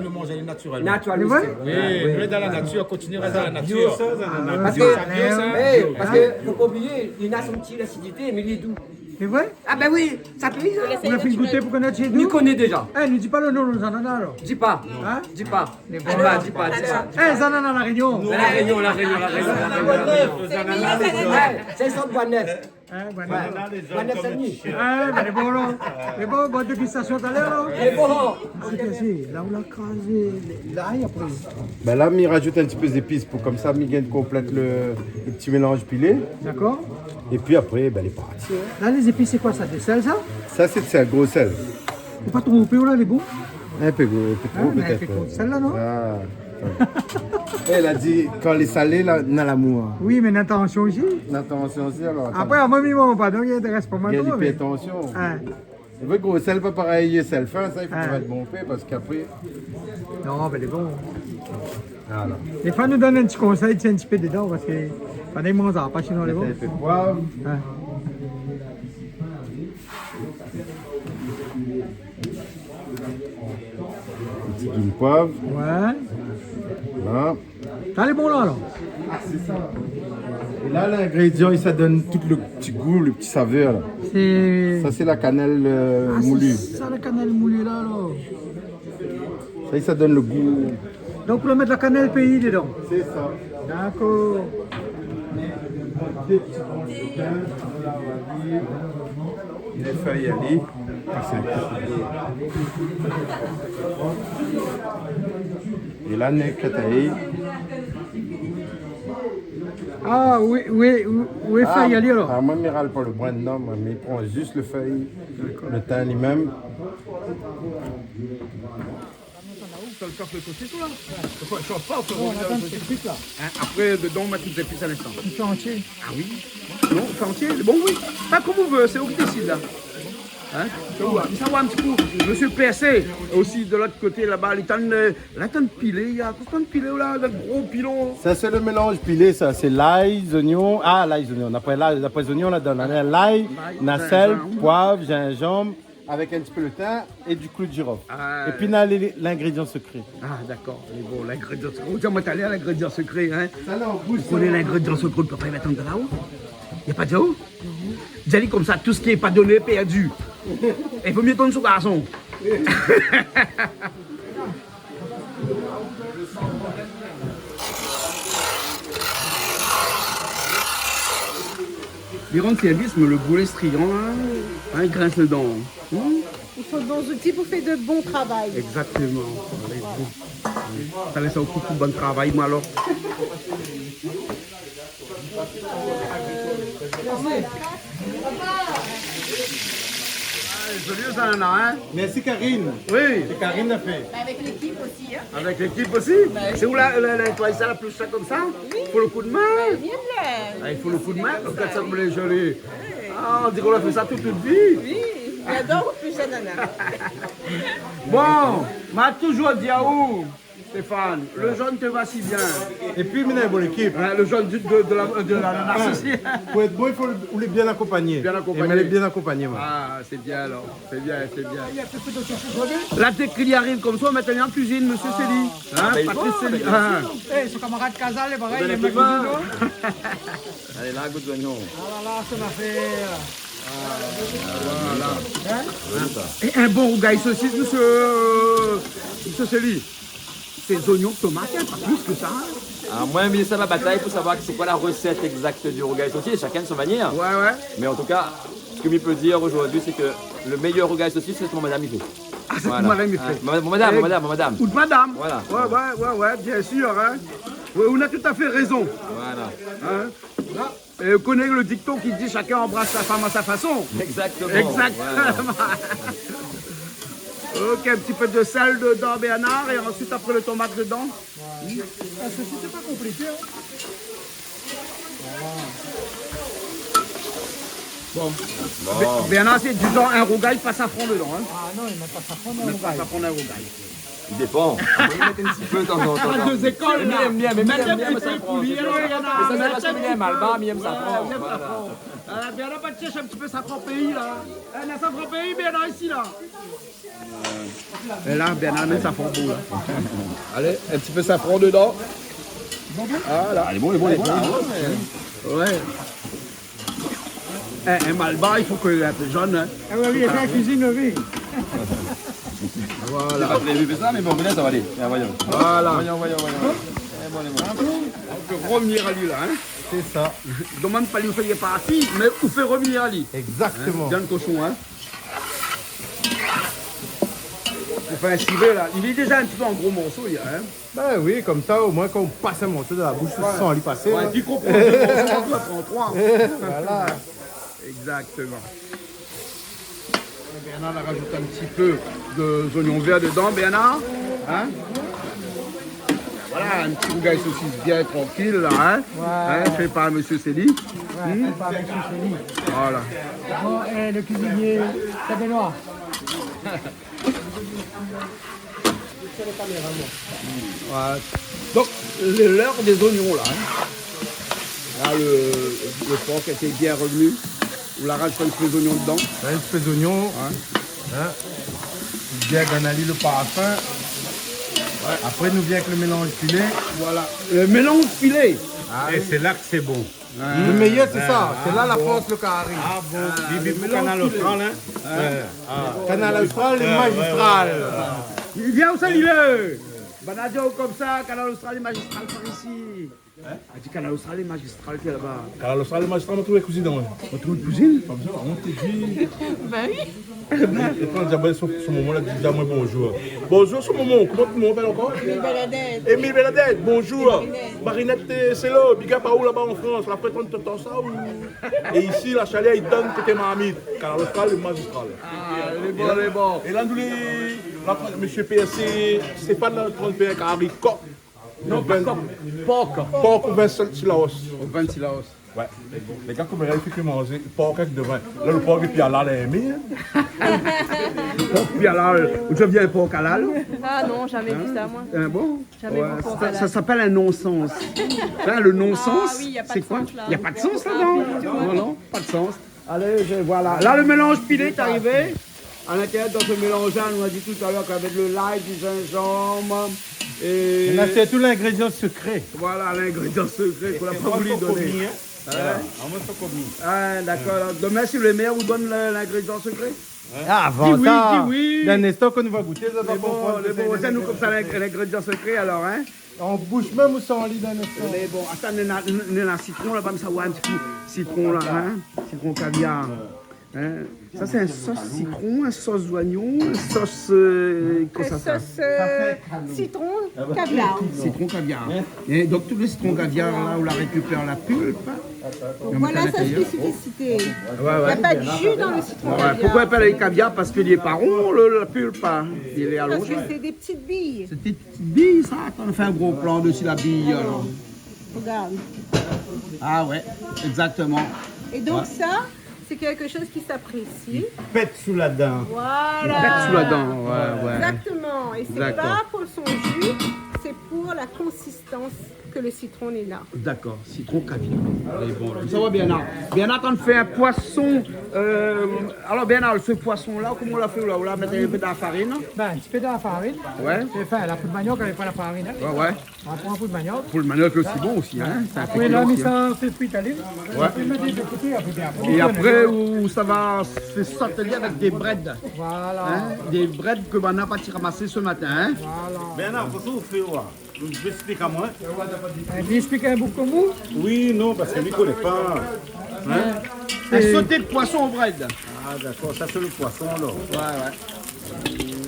Eh, natirèl mistik. Natirèl mistik. Sé vré ? Ouais, ouais. Oui, rès dan la natir, kontinié rès dan la natir. Bio, sa, sa, sa. Ah, parske, eh, parske fo pa oublié, li na son ti asidité, mé li lé dou. Sé vré ? Ah bin oui, sa pé, hein. Ou la fé gouté pou koné si lé dou ? Mi koné déza. Eh, nou di pa le non, le zanana, alor. Di pa. Hein ? Di pa. Lé bon. Di pa, di pa, di pa. Eh, zanana La Rényon. La Rényon, La Rényon, La Rényon, La Rényon. Eh, sé sa, Bois-Neuf. Hein, Bois-Neuf. Bois-Neuf, Saint-Denis. Ah, bin, lé bon, la. Lé bon, bon, dégustasion talèr, la. Lé bon. Sé ke si, la ou la krazé lay apré. Bin la, mi razout in ti pé zépis pou, konmsa, mi gingn konplèt le, le ti mélanz pilé. Dakor. Épi apré, bin, lé parti, hein. La, lé zépis, sé koi sa ? De sèl, sa ? Sa, sé de sèl, gro sèl. Fo pa tronpé, la, lé bon ? In pé gro, in pé tro, pétèt. Ah, in pé tro de sèl, la, non ? Ah. Eh, la di, kan lé salé, la, na lamour, hein. Oui, mé na tansion isi. Na tansion isi, alor, atann. Apré, amoin, mi manz pa, donk i intérès pa moin tro, mé... Gingn ipèrtansion. Hein. Sé vré, gro sèl, pa parèy sèl fin, sa, i fo pa èt bonpé, parske apré... Non, mé lé bon. Voilà. Défoi, nou donn in ti konsèy, tienbo in ti pé dedan, parske pandan i manz, pa sinon, lé bon. Mèt in pé poiv. Hein. In ti gin poiv. Ouais. Voilà. Sa lé bon la, alor. Ah, sé sa. É la, lingrédian, sa i donn tout le ti gou, le ti savèr, la. Sé... Sa, sé la kanèl, euh, moulu. Ah, sé sa, la kanèl moulu, la, alor. Sa, sa i donn le gou. Donk, ou la mèt la kanèl péi dedan. Sé sa. Dakor. Dé ti bransh de tin, la, ou la di, lé fèy ali. Ah, sé in ti pé. É la, nèg katay. Ah, oui, oui, oui, oui, fèy ali, alor. Ah, moin, mi ral pa le brin dedan, moin, mi pran zis le fèy, le tin li mèm. Sa le kaf, le sosis, la. Fo, fo pa, fo... Non, atann, sé kuit, la. Hein, apré, dedan, ou mèt tout zépis a linstan. Ou fé antié. Ah oui. Non, ou fé antié, lé bon, oui. Pa konm ou vé, sé ou ki désid, la. Hein ? Sa va, sa va in ti kou. Mésyé Persé, osi, de lot koté, laba, li tann, euh, la tann pilé, li la tann pilé, la, avèk gro pilon. Sa, sé le mélanz pilé, sa. Sé lay, zoignon. Ah, lay, zoignon. Apré lay, apré zoignon, la, dan la, lay, na sèl, poiv, zinzanm, avèk in ti pé le tin é du klou de jirof. Ah. Épi, na lé, lé, lingrédian sekré. Ah, dakor. Mé bon, lingrédian sekré. Ou di amoin talèr, lingrédian sekré, hein. Sa, la, an boush, ou koné sa. Lingrédian sekré, ou pé pa mèt andan la, oh. Na pa de ou. Di ali konmsa, tout sak lé pa doné lé pèrdi. É vo mié tann son garson. Li rann sèrvis, mé le boulé strian, la, hein, i grins le dan. Hmm ? I fo de bon zouti pou fé de bon travay. Exactement. Sa lès aou pou bon travay, moin, alor. Ah, lé zoli, zanana, hein ? Mèrsi, Karine. Oui. Sé Karine la fé. Avèk lékip osi, hein ? Avèk lékip osi ? Bin oui. Sé ou la, la, la nétoiy sa, la plis sa konmsa ? Oui. Fo le kou de min. Bin, vien la. Ah, i fo le kou de min. Regard sa, konm lé zoli. Oui. Ah, on diré ou la fé sa tout, tout vi. Oui. J'adore plus zanana. Bon, ma touzour di aou, Stéphane, le jaune te va si bien. Et puis, il y a une bonne équipe. Hein, le jaune du, de, de la, de la, de la, ah, associé. Pour être bon, il faut le, ou les bien accompagner. Bien accompagné. Et mais les bien accompagnés, moi. Ah, c'est bien alors. C'est bien, c'est bien. Là, dès qu'il arrive comme ça, maintenant en cuisine, monsieur Céline. Hein, Patrice Céline. Ah. Eh, son camarade Cazal, il est pareil, il aime la cuisine, non ? Allez, là, goût d'oignon. Ah là là, c'est l'affaire. Voilà. Hein ? Et un bon rougail saucisse, monsieur, monsieur Céline. C'est oignons, tomates, hein, pas plus que ça, hein. Alors, moi, mi sa ma bataille pour savoir c'est quoi la recette exacte du rougail saucisse. Chacun de son manière. Ouais, ouais. Mais en tout cas, ce que mi peut dire aujourd'hui, c'est que le meilleur rougail saucisse, c'est ce que mon madame y fait. Ah, c'est ce que mon madame y fait. Hein, mon madame, mon madame, mon madame. Ou de madame. Voilà. Ouais, ouais, ouais, ouais, bien sûr, hein. Ouais, on a tout à fait raison. Voilà. Hein ? Et vous connaissez le dicton qui dit : « Chacun embrasse sa femme à sa façon. » Exactement. Exactement. Voilà. Ok, un petit peu de sel dedans, Bernard, et ensuite, après, le tomate dedans. Ouais. Ah, ceci, c'est pas compliqué, hein. Voilà. Bon. Bon. Bé-, Bernard, c'est du genre un rougail, pas safran dedans, hein. Ah non, il met pas safran dans le rougail. Il met pas safran dans le rougail. Il dépend. On peut mettre un petit peu de temps en temps. Ah, deux écoles, là. Mais mi yèm bien, mi yèm bien, mi yèm bien, mi yèm bien, mi yèm bien. Mèt in ti pé poulé, mèt in ti pé poulé. Mé sa, sé pa si mi yèm mal, mi yèm safran. Ouais, mi yèm safran. Voilà. Euh, Bernard, va chercher un petit peu safran pays, là. Eh, na safran pays, Bernard, ici, là. Et là, Bernard, mèt safran pou, là. Allez, un petit peu safran dedans. Voilà. Ah, lé bon, lé bon, lé bon. Ah, ouais. Ouais. Eh, un malbar, il faut que un peu jaune, hein. Ah ouais, oui, sa la cuisine, oui. Voilà. Sé pa prévu pou sa, mé bon, sa va alé. Tiens, voyons. Voilà. Voyons, voyons, voyons. Eh, bon, lé bon. On peut revenir à lui, là, hein. C'est ça. Domann pa li ousa li lé parti, mé ou fé revenir ali. Exactement. Hein, viann koshon, hein. Pou fé in sivé, la. Li lé déza in ti pé an gro morso, li, hein. Ben oui, comme ça, au moins, quand on passe un morceau dans la bouche, on sent aller passer, hein. Ouais, tu comprends deux morceaux, tu vas prendre trois. Voilà. Exactement. Bernard, on rajoute un petit peu de oignons verts dedans, Bernard. Hein ? Voilà, un petit rougail saucisse bien tranquille, là, hein ? Ouais. Hein, fait par monsieur Céline. Ouais, fait par monsieur Céline. Voilà. Bon, et le cuisinier, c'est Benoît. Voilà. Donc, lé l'heure des oignons, là, hein. Là, le, le porc était bien revenu. On la rajoute un petit peu d'oignon dedans. Là, un petit peu d'oignon. Hein. Hein. Bien, Ganali, le parfum. Ouais. Après, nous vient avec le mélange pilé. Voilà. Le mélange pilé. Ah, et oui. C'est là que c'est bon. Le meilleur, c'est ça. C'est là la force, le carré. Ah bon. Vivi pou Kanal Austral, hein. Kanal Austral, le magistral. Li vien ousa li lé. Banna di aou konmsa, Kanal Austral, le magistral, par isi. Hein ? La di Kanal Austral, le magistral, ki lé laba. Kanal Austral, le magistral, ma trouv kouzine, ouais. Ma trouv kouzine ? Konmsa, on te dit. Ben oui. É kan li di, ben, son, son momon la di, di amoin bonjour. Bonjour, son momon. Koman out momon i apèl ankor ? Émile Bernadette. Émile Bernadette, bonjour. Marinette. Marinette, euh, Célo, big up aou laba an Frans. La frékant tann sa, ou ? É isi, la shalèr i donn koté marmit. Kanal Austral, le magistral. Ah, lé bon, lé bon. É la, nou lé, la, monsieur P S C, Stéphane, la, trente-et-un, kari kok. Non, pa kok, pork. Pork ou vin Silaos. Ou vin Silaos. Ouais. Lé gars, koman i fé ke manzé pork avèk de vin ? La, le pork épi alal, hein, mé, hein. Pork épi alal. Ou la déza vi in pork alal ? Ah non, jamais vu ça, moi. Hein, bon ? Jamais vu pork alal. Ouais, ça, ça s'appelle un non-sens. Hein, le non-sens, c'est quoi ? Ah oui, y a pas de sens, là. Y a pas de sens là-dedans. Ah, pas du tout. Non, non, pas de sens. Allez, je, voilà. Là, le mélange pilé est arrivé. À l'intérieur, dans ce mélange-là, on a dit tout à l'heure qu'avec le l'ail, du gingembre, et... On a surtout l'ingrédient secret. Voilà, l'ingrédient secret qu'on n'a pas voulu donner. Et, et moi, c'est commis, hein. Hein ? Voilà. Ah, moi, c'est commis. Ah, d'accord. Hein. Alors, demain, si le maire vous donne le, l'ingrédient secret ? Hein ? Ah, avan sa, di oui, di oui. Dans un instant, kan nou va goûté, sa va konprann ke sé bon, nou konmsa, l'ing-, l'ingrédient secret, alors, hein ? An boush mèm, ou san ali dan in instan. Mé bon, atann, néna, néna sitron laba, mi sa oir in ti pé sitron la, hein ? Sitron kaviar. Hein ? Sa sé in sos sitron, in sos zoignon, in sos, euh, kosa sa ? In sos, euh, sitron kaviar. Sitron kaviar. É donk tout le sitron kaviar la, ou la rékipèr la pulp. Donc voilà sa spécificité. Ouais, ouais. Y a pas de jus dans le citron kaviar. Ouais, pourquoi i apèl kaviar ? Parske li lé pa ron, le, la pulp, hein. Li lé alonjé. Parce que c'est des petites billes. Sé té Biy sa, atann, fé in gro plan desi la biy, alor. Regarde. Ah ouais, exactement. Et donc ça, c'est quelque chose qui s'apprécie. Pèt sou la dan. Voilà. Pèt sou la dan, ouais, ouais. Exactement. Et c'est pas pour son jus, c'est La consistance que le citron est là. D'accord, citron cavillon. Lé bon, la. Sa va, Bernard ? Bernard, kan ou fé in poisson, euh, alors Bernard, ce poisson-là, koman ou la fé la ? Ou la mèt in pé dan la farine ? Ben, in ti pé dan la farine. Ouais. Enfin, la poud maniok, avèk pa la farine, hein. Ouais, ouais. Ou pran poud maniok. Poud maniok lé osi bon osi, hein. Sé in pé osi, hein. Apré, la, mi sa fé kui ali. Ouais. Apré, mi mèt de koté, apré, bien. É apré, ou sa va fé sot ali avèk dé brèd. Voilà. Hein ? Dé brèd ke banna la parti ramasé se matin, hein. Voilà. Bernard, kosa ou fé, oua ? Ou pé ésplik amoin ? Eh, mi ésplik in boug konm ou ? Oui, non, parske li koné pa. Hein ? Un sauté de poisson aux brèdes. Ah, d'accord, sa sé le poisson, alors. Ouais, ouais.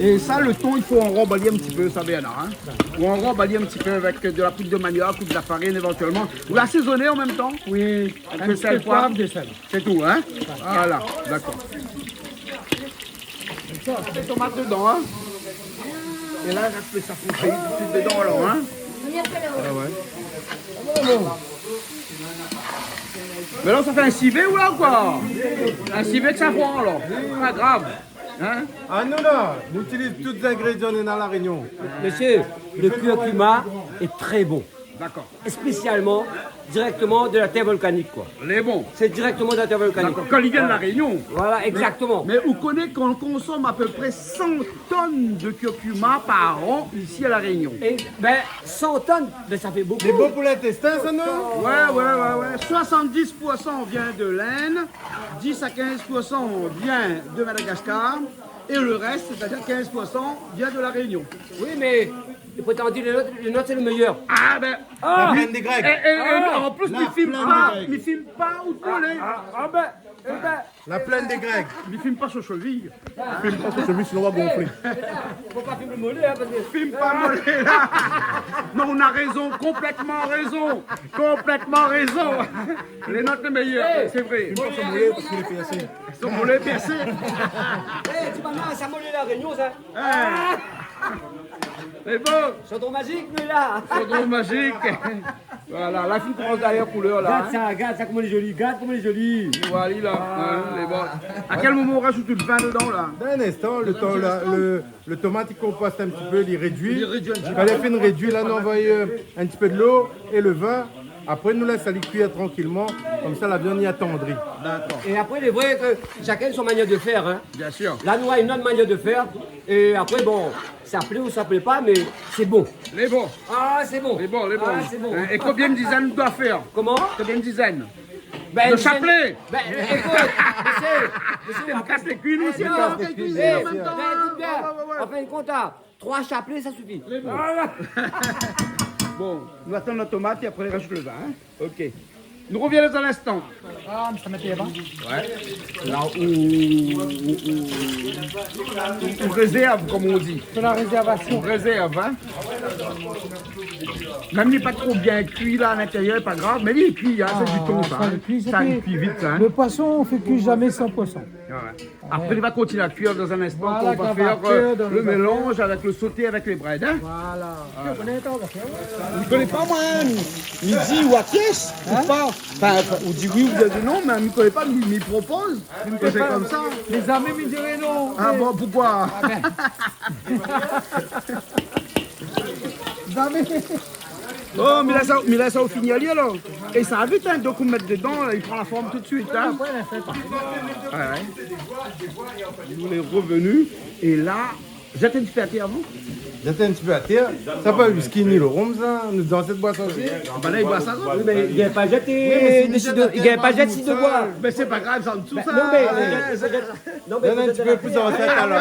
É sa, le ton, i fo anrob ali in ti pé, sa, Bernard, hein. Ou anrob ali in ti pé avèk de la poud de maniok ou de la farine, évantuèlman. Ou asézone an mèm tan. Oui, avèk in ti pé de poiv, de sèl. Sé tou, hein ? Voilà, d'accord. Sa, sé tomat dedan, hein ? É la, i rès sa fon tout dedan, alor, hein ? Ah ouais. Mé la, sa fé in sivé, ou la, ou koi ? In sivé èk safran, alor. Pa grav. Hein ? Ah non, non, nou itiliz tout zingrédian néna La Rényon. Mésyé, le curcuma est très bon. D'accord. Spécialement, directement de la terre volcanique, quoi. Lé bon. C'est directement de la terre volcanique. D'accord. Kan li vien La Rényon. Voilà, exactement. Mé, mé ou koné k'on konsom a pé pré san tonn de curcuma par an isi La Rényon. Eh ben, san tonn, ben, sa fé bokou. Lé bon pou lintéstin, sa, non ? Ouais, ouais, ouais, ouais. Soixante-dix pour cent vient de l'Inde, dix à quinze pour cent vient de Madagascar, et le reste, c'est-à-dire quinze pour cent, vient de La Rényon. Oui, mé i fo dir le not, le not, sé le méyèr. Ah ben, la plèn dé Grèg. É, é, é an plis, mi film pa, mi film pa out molé. Ah, ah ben, eh ben. La plèn dé Grèg. Mi film pa son sheviy. Film pa son sheviy, sinon ou va gonflé. Fo pa film molé, hein, parske... Film pa molé, la. Non, ou na rézon, konplètman rézon. Konplètman rézon. Le not lé méyèr, sé vré. Film pa son molé, parske li lé pèrsé. Son molé pèrsé. Eh, di amoin, sa molé La Rényon, sa. Hein. Lé bon. Sitron mazik, mé la. Sitron mazik. Voilà, la fine komans done koulèr, la, hein. Gard sa, gard sa, koman lé zoli, gard koman lé zoli. Voilà, la, hein, lé bon. A kèl moman ou rajout le vin dedan, la ? Dan in instan, le tan, la, le, le tomat i konpost in ti pé, li rédui. Li rédui in ti pé. Kan li fine rédui, la, nou anvoy, euh, in ti pé dolo é le vin. Apré, nou lès ali kuir trankilman, konmsa la viann i atandri. D'accord. É apré, lé vré ke shakinn son manièr de fèr, hein. Bien sûr. La, nou na in ot manièr de fèr. É apré, bon, sa plé ou sa plé pa, mé sé bon. Lé bon. Ah, sé bon. Lé bon, lé bon. Ah, sé bon. Hein, é konbien de dizèn ou doi fèr ? Koman ? Konbien de dizèn ? Ben, de dizèn shaplé. Ben, ékout, mésyé, mésyé, i kas lé kui, nou osi, eh, hein. I kas lé kui, eh, an mèm tan, ben, ékout bien. Ouais, ouais, ouais. An fin de kont, la, troi shaplé, sa i sifi. Lé bon. Voilà. Bon, nou atann la tomat é apré, i rajout le vin, hein. Ok. Nou rovien dan in instan. Ah, mé sa mèt avan. Ouais. La, ou, ou, ou, ou rézèrv, konm i di. Sé la rézèrvasion. Ou rézèrv, hein. Mèm li lé pa tro bien kui, la, a l'intérieur, pa grav, mé li lé kui, hein, sé du ton, sa, hein. Ah, sa, li lé kui, sa, li kui vit, sa, hein. Le poisson, on fait cuire jamais sans poisson. Ouais, ouais. Apré, li va kontinié a kuir dan in instan, kan nou va fèr, euh, le mélanz avèk le soté avèk lé brèd, hein. Voilà. Voilà. Mi koné pa, moin, hein, mi, mi di ou a kiès, ou pa. Enfin, ou di oui, ou di non, mé mi koné pa, mi, mi propoz. Sé konmsa. Lé zami, mi diré non. Ah bon, poukoi ? Ah ben. Zami. Oh, mé la sa, mé la sa, ou fini ali, alor. É sa va vit, hein, donk ou mèt dedan, la, li pran la form tout de suite, hein. Apré, la fé pa. Ouais, ouais. Nou lé revenu, é la, zèt in ti pé atèr avan. Zèt in ti pé atèr. Sa pa whisky ni le rhum, sa. Nou, dan sèt boison, sé... Ah, ben la, i boi sa, sa. Oui, mé i gingn pa zèt, i gingn pa zèt si de boi. Mé sé pa grav, sa, an dsou, sa. Non, mé, non, mé... Donn in ti pé plis zansèt, alor.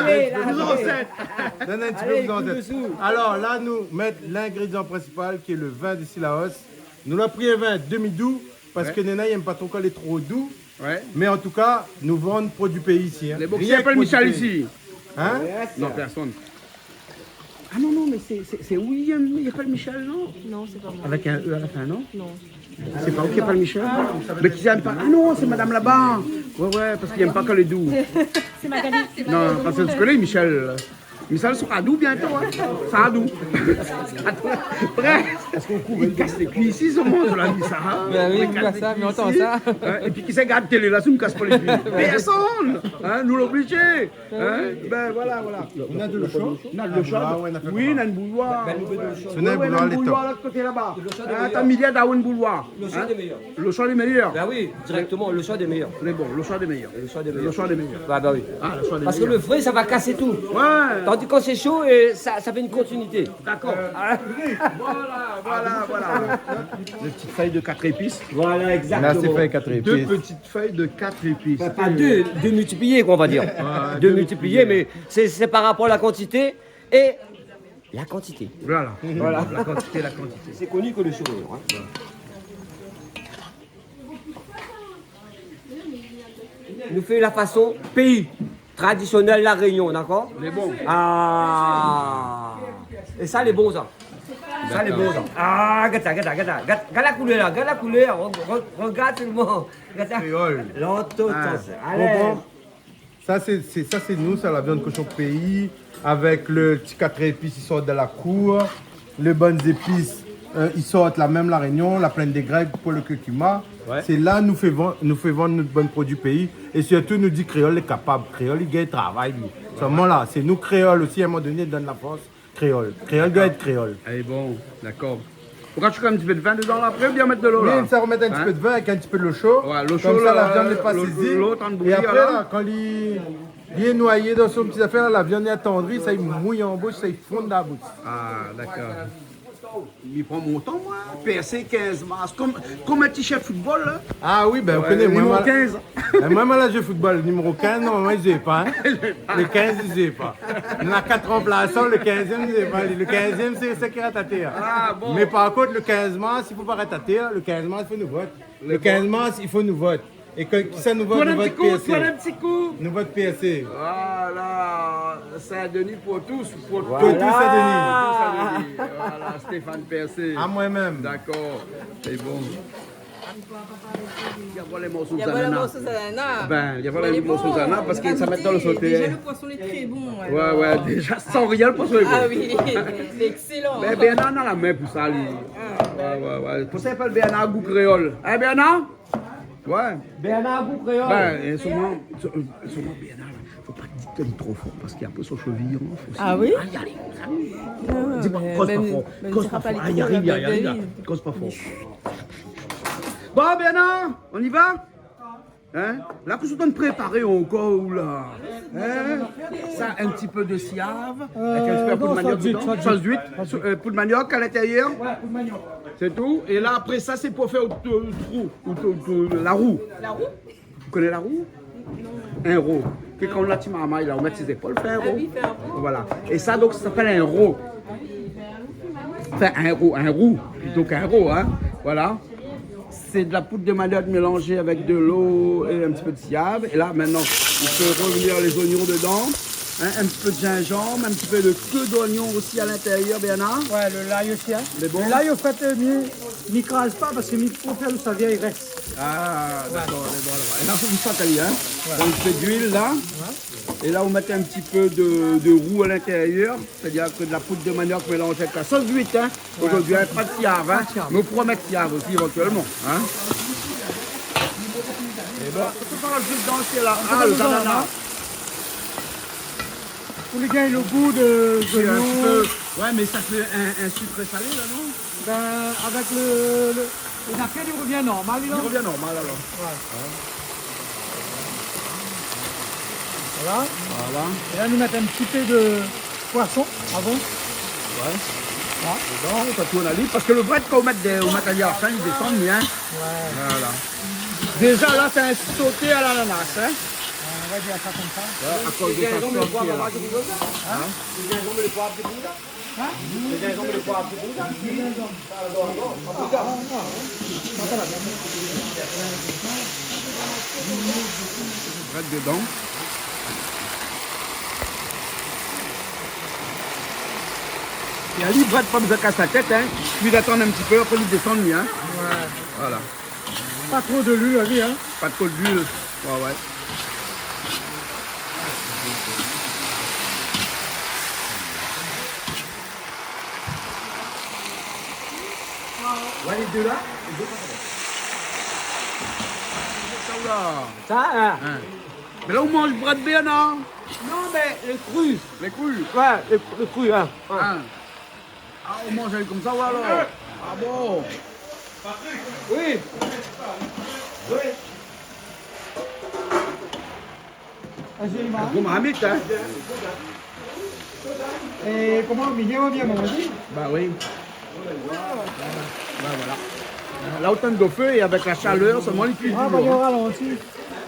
Donn in ti pé plis zansèt. Alor, la, nou mèt l'ingrédian prinsipal, ki lé le vin de Cilaos. Nou la pri in vin demi-dou, parske néna i èm pa tro kan lé tro dou. Ouais. Mé an tou ka, nou vann produi péi isi, hein. Lé bon. Ki apèl Michel isi ? Hein ? Non, pèrsone. Ah non, non, mé sé, sé, sé William, i apèl Michel, non ? Non, sé pa moin. Avèk in E a la fin, non ? Non. Sé pa ou ki apèl Michel ? Mé ki i èm pa ? Ah non, sé madam laba. Ouais, ouais, parske i èm pa kan lé dou. Sé Magali. Non, parske ou koné Michel. Mé sa, sra nou bientô, in. Sra nou. Pré, i kas lé kui isi, son manz la, li, sa, in. Bin oui, i kas lé kui isi. Bin oui, nou voi sa, mé antann sa. In, épi kisa i gard télé la, si nou kas pa lé kui ? Pèrsone. In, nou lé oblizé. In ? Bin voilà, voilà. Nou na de lo sho. Nou na de lo sho. Ah ouais, nou na fé koman ? Oui, nou na in bouilloire. Bin, nou fé de lo sho. Oui, oui, nou na in bouilloir lot koté laba. Lo sho lé méyèr. In, ta mi lé dan in bouilloir. Lo sho lé méyèr. Lo sho lé méyèr. Bin oui, dirèkteman, lo sho lé méyèr. Mé bon, lo sho lé méyèr. Lo sho lé méyèr. Lo sho lé méyèr. Ah bah oui. Parske lo vré, sa va kasé tout. Ouais. Tandi kan sé sho, é sa, sa fé in kontinuité. Dakor. Voilà, voilà, voilà. Dé ti fèy de kat épis. Voilà, égzakteman. Mèrsi, fèy kat épis. Dé ti fèy de kat épis. Anfin, pa dé, dé miltipliyé, koi, on va dir. Ouais, dé miltipliyé, mé sé, sé par rapor a la kantité é la kantité. Voilà. Voilà. La kantité, la kantité. Sé koni ke lo sho lé méyèr, in. Nou fé la fason péi, tradisionèl La Rényon, dakor ? Lé bon. Ah. É sa lé bon, sa. Sa lé bon, sa. Ah, gard sa, gard sa, gard sa. Gard, gard la koulèr la, gard la koulèr. Re-, re-, regard solman. Gard sa. Kréol. Lanto, sa. Alé. Konpran ? Sa sé, sé, sa sé nou, sa, la viann koshon péi, avèk lo ti kat épis i sort dan la kour, lé bone zépis, euh, i sort la mèm La Rényon, la Plaine des Grecs pou lo kurkuma. Ouais. Sé la nou fé vann, nou fé vann nout bone produi péi, é sirtou nou di kréol lé kapab, kréol i gingn travay, li. Solman la, sé nou kréol osi, a in moman doné, donn la fors. Kréol. Kréol doi èt kréol. Dakor. Alé, bon, dakor. Ou ka shouy in ti pé de vin dedan la, apré, oubien mèt de lo la ? Oui, sa, ou mèt in ti pé de vin avèk in ti pé de lo sho. Ouais, lo sho la, la viann lé pa sézi. Lo tan bouyir la. É apré la, kan li, li lé noiyé dan son ti zafèr la, la viann lé atandri, sa i mouy an boush, sa i fonn dan la boush. Ah, dakor. Mi pran mon tan, moin. Pèrsé kinz mars, kom, kom in ti shèf football, in. Ah oui, bin, ou koné, moin, moin, kinz. É moin, moin la zoué football, niméro kinz, normalman, i zoué pa, in. Lo kinz, i zoué pa. Na kat ranplasan, lo kinzièm, i zoué pa. Lo kinzièm, sé sak i rès atèr. Ah, bon. Mé par kont, lo kinz mars, i fo pa rès atèr. Lo kinz mars, i fo nou vot. Lo kinz mars, i fo nou vot. É ke, kisa nou vot ? Tourn in ti kou, tourn in ti kou. Nou vot Persé. Nou vot Persé. Voilà, Saint-Denis pour tous, pour tous. Voilà. Pour tous Saint-Denis. Pour tous Saint-Denis. Voilà, Stéphane Persé. A moin mèm. Dakor, sé bon. Li la voi lé morso zanana. Li la voi lé morso zanana. Bin, li la voi lé morso zanana parske sa mèt dan lo soté. Déza lo poison lé tré bon, alor. Ouais, ouais, déza san rien lo poison lé bon. Ah oui, lé ékselan. Mé Bernard na la min pou sa, li. Ah. Ouais, ouais, ouais. Pou sa i apèl Bernard Gou Kréol. Hein, Bernard ? Ouais. Bernard Gou Kréol. Bin, é solman, so-, solman Bernard la, fo pa dir tro for parske apré son shevi i anfl osi. Ah oui ? Ay, ay, ay. Ah, di pa, mé koz pa for. Koz pa for. Ay, i ariv, i ariv, i ariv. Koz pa for. Bon, Bernard, on y va ? Hein ? La, kosa ou la prépar ankor la ? Hein ? Sa, in ti pé de siav, avèk in ti pé poud maniok dedan. Euh, non, sa, sa, sa, sos d'uit, euh, poud maniok a lintérièr. Ouais, poud maniok. Sé tou. É la, apré sa, sé pou fé out, out trou, out, out, out, la rou. La rou ? Ou koné la rou ? Non. In ro. Ke kan la ti marmay la, ou mèt si zépol, fé in ro. Ah oui, fé in ro. Voilà. É sa, donk, sa i apèl in ro. Anfin, in ro, in rou. Donk, in ro, hein. Voilà. C'est de la poudre de manioc mélangée avec de l'eau et un petit peu de siav. Et là, maintenant, on fait revenir les oignons dedans. Hein, un petit peu de gingembre, un petit peu de queue d'oignon aussi à l'intérieur, Bernard. Ouais, le l'ail aussi, hein. Lé bon. Le l'ail, au fait, euh, mi, mi kraz pa parske mi préfèr lo savièr i rès. Ah, dakor, lé bon, lé bon. É la, fo ou sat ali, hein. Ouais. Donk, sé d'luil la. Ouais. É la, ou mèt in ti pé de, de rou a lintérièr, sétadir ke de la poud de maniok mélanzé avèk la sos d'uit, hein. Ouais. Zordi, hein, pa de siav, hein. Pa de siav. Mé ou poura mèt siav osi, évantuèlman, hein. É bin, ou pé pa razout dan sé la, ah, lé zanana. Pou li gingn lo gou de, de lo. Ouais, mé sa fé in, in sikré salé la, non ? Bin, avèk lo, lo, é apré, li revien normal, la. Li revien normal, alor. Ouais. Hein ? Voilà. Voilà. É la, nou mèt in ti pé de poison avan. Ouais. Voilà. Dedan, sa tourn ali. Parske lo brèd, kan ou mèt de, ou mèt ali a la fin, li désann, li, hein. Ouais. Voilà. Déza, la, sé in soté a l'ananas, hein. On va dire ça comme ça. Ouais, akoz de sa sos ki lé la. Hein ? Rès dedan. É ali, brèd, pa bezoin kas la tèt, hein. Kui, atann in ti pé, apré li désann, li, hein. Ouais. Voilà. Pa tro de luil, ali, hein. Pa tro de luil. Ouais, ouais. Ouais, lé dé la, lé dé la. Sa, la. Sa, in. In. Mé la, ou manz brèd bèr, non ? Non, mé lé kri. Lé kri ? Ouais, lé, lé kri, in. Ouais. In. A, ou manz ali konmsa, ou, alor ? A bon ? Oui. Oui. Azi, ma. Gro marmit, in ? É koman, Miguel, ou vien manzé ? Ba oui. Ba voilà. La, ou tann do fé é avèk la shalèr, solman li kui. A, ba, li o ralanti.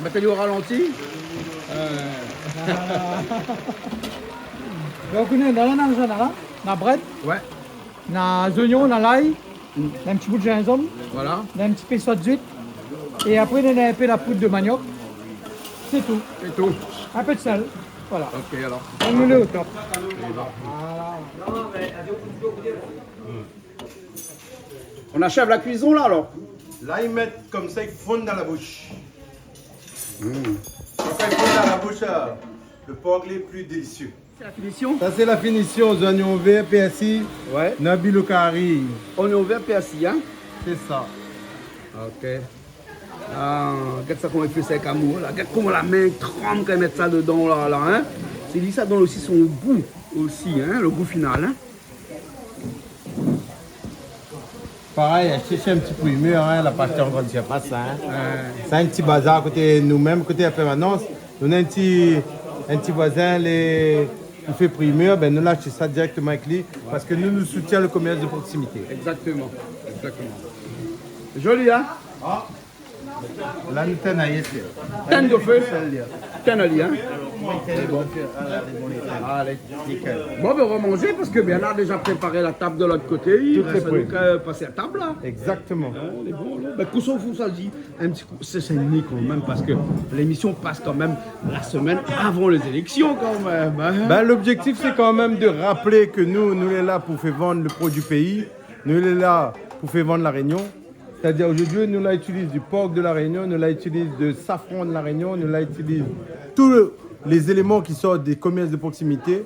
Mèt ali o ralanti. Eu. A. Donk, nou, dan la, dan la, na brèd. Ouais. Na zoignon, na lay, na in ti bout zinzanm, voilà, na in ti pé sot zuit. É apré, na in pé la poud de maniok. Sé tou. Sé tou. In pé de sèl. Voilà. Ok, alor. É nou lé o top. Voilà. On achève la cuisson, là, alors ? La, i mèt konmsa, i fonn dan la boush. Mm. Kan i fonn dan la boush, eu, le por lé pli délisié. Sé la finision. Sa, sé la finision, zoignon vèr, pèrsi, ouais, na bilo kari. Oignon vert, persil, hein ? Sé sa. Ok. A, gèt sa koman i fé sa èk amour, la. Gèt koman la min i tranb kan i mèt sa dedan, la, la, hein ? Sé li, sa i donn osi son gou, osi, hein, le gou final, hein ? Parèy, la shèrsh in ti primèr, hein, la pa shèrsh an grann sirfas, hein. Ouais. Sa, in ti bazar koté nou mèm, koté la pèrmanans. Nou néna in ti, in ti voizin, lé, i fé primèr, bin, nou la ashté sa dirèkteman èk li, parske nou, nou soutien le commerce de proximité. Exactement, exactement. Joli, hein ? A. La, nou tann ali, sé. Tann do fé. Tann ali, hein ? Bon. Alé. Nickel. Bon, bin, on va manger parce que Bernard a déjà préparé la table de l'autre côté. Tout est prêt. Il reste à nous, euh, passer à table, là. Exactement. Hein, lé bon, la. Bin, kosa ou fé sa, di, un petit coup, c'est, c'est uni quand même, parce que l'émission passe quand même la semaine avant les élections, quand même, hein. Bin, l'objectif, c'est quand même de rappeler que nous, nou lé la pou fé vann le produit du pays. Nou lé la pou fé vann La Réunion. C'est-à-dire, aujourd'hui, nou la itiliz du porc de La Réunion, nou la itiliz de safran de La Réunion, nou la itiliz tous le, les éléments qui sortent des commerces de proximité,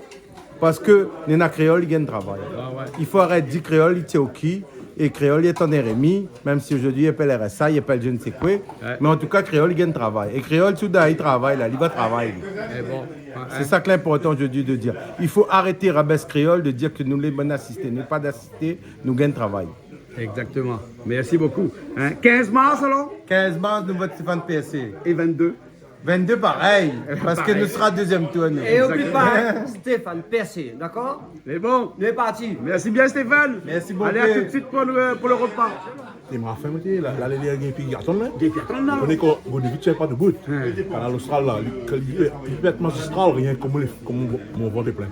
parske néna kréol i gingn travay. Ouais, ouais. I fo arèt di kréol i tié o ki, é kréol i atann R M I, mèm si aujourd'hui i apèl R S A, i apèl je ne sais quoi. Ouais. Mé an tou ka, kréol i gingn travay. É kréol, si ou done ali travay, la, li va travay, li. Mé bon, ouais, sé sa ki lé inportan aujourd'hui de dire. I fo arèt rabès kréol de dir ke nou lé bann asisté. Nou lé pa d'asisté, nou gingn travay. Exactement. Merci beaucoup. Hein, quinze mars, alors ? Quinze mars, nou vot Stéphane Persé. Et vingt-deux ? Vingt-deux, parèy, parske nou sra dezièm tour, nou. Exactement. É oubli pa, Stéphane Persé, dakor ? Lé bon. Nou lé parti. Merci bien, Stéphane. Merci beaucoup. Allez, à tout de suite pour le, pour le repas. Té ma fin, moin té la, la, lé, lé, lé, pi atann, la. Dépi atann, la. Ou koné kan Godovitch lé pa debout. Hein. Kanal Austral, la, li, li, li pé èt mazistral, rienk koman lé Koman mon, mon vant lé plin.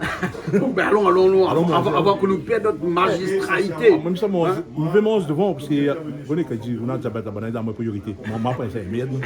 Bon, bin, alon, alon, alon. Alon, avan, avan ke nou pèrd nout magistralité. A, mèm sa, moin, hein ? Moin vé manz dovan, parske, euh, ou koné, kan i di, ou na diabèt, la banane, la, moin, priorité. Moin, moin, apré, sé mèrd, moin.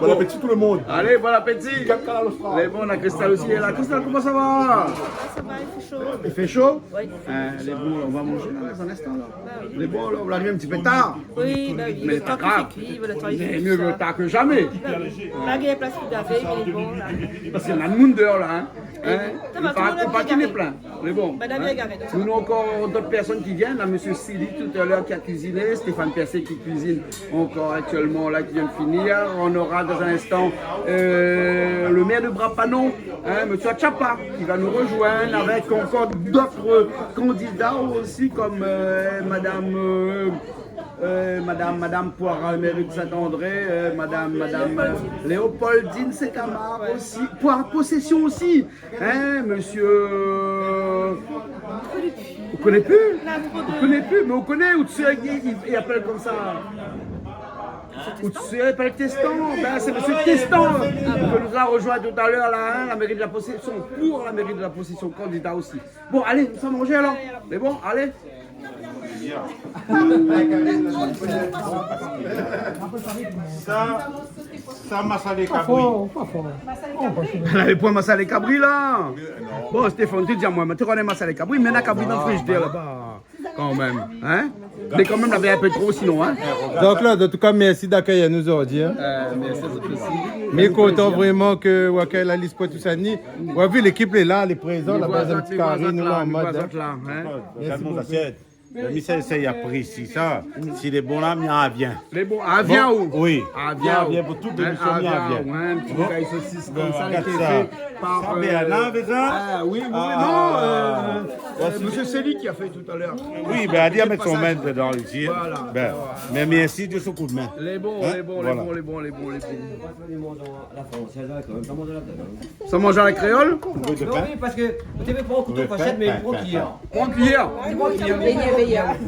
Bon appétit tout le monde. Allez, bon appétit. Gèt Kanal Austral. Lé bon, na Christelle aussi, lé la. Christelle, comment ça va ? Ça va, il fait chaud. Il fait chaud ? Oui. Euh, lé bon, on va manger, là, dans un instant, là. Bah oui. Lé bon, la, ou la ariv in ti pé tar. Oui, bah oui, le tan ki fé kui, le tan ki fé kui. Mé mié vo tar ke zamé. Bah oui. La gingn plas pou gavé, mé bon, la. Parske na moun déor la, hein. Hein ? Sa va, tout le monde lé bien garé. Lé bon. Madame lé bien garé, donk sa va. Nou néna ankor d'ot pèrsone ki vien. Na Monsieur Sili, tout à l'heure, ki la kuiziné. Stéphane Persé ki kuizine ankor aktièlman, la, ki vien de finir. On aura dans un instant, euh, le maire de Bras-Panon, hein, Monsieur Achapa, qui va nous rejoindre avec encore d'autres candidats aussi, comme, euh, Madame, euh, euh, Madame, Madame pour la mairie de Saint-André, euh, Madame, Madame, euh, Léopoldine Saint-Amar aussi, pour la possession aussi. Hein, monsieur, euh, ou koné pi ? Ou koné pi, mé ou koné, ou té i, i, i apèl konmsa. Ou té i apèl Testan. Bin, sé monsieur Testan, euh, ke nou la rejoint tout à l'heure, la, hein, la mairie de la Possession, pour la mairie de la Possession, candidat aussi. Bon, alé, nou sa manzé alor. Mé bon, alé. Sa, sa masalé kabri. Pa for, pa for. Oh, pa for. Lavé poin masalé kabri, la. Bon, Stéphane, ou té di amoin, mé ou koné masalé kabri, mé na kabri dan le frizidèr laba, kan mèm, hein ? Mé kan mèm, lavé in pé tro sinon, hein ? Jean-Claude, an tou ka, mèrsi d'akèy anou zordi, hein. Euh, mèrsi a zot osi. Mi lé kontan vréman ke ou akèy la Liz Poitou-Saint-Denis. Ou la vi, lékip lé la, lé prézan, la baz in ti kari, nou la an mod, hein. Mèrsi bokou. Mé mi sé, sé, i aprési sa. Si lé bon la, mi arvien. Lé bon, arvien. Bon, ou ? Oui. Arvien, mi arvien pou tout lémision, mi arvien. Ouais, in ti bagay sosis konmsa, lé fé par, euh, Bernard, fé sa ? Ah, oui, oui, non, euh, euh, monsieur, c'est lui qui a fait tout à l'heure. Oui, bin, li la mèt son min dedan isi. Voilà. Bin, mé mèrsi de son koudmin. Lé bon, lé bon, lé bon, lé bon, lé bon. Sa manz a la kréol ? Non, oui, parske ou té vé pran in kouto fourshèt, mé pran kiyèr. Pran kiyèr.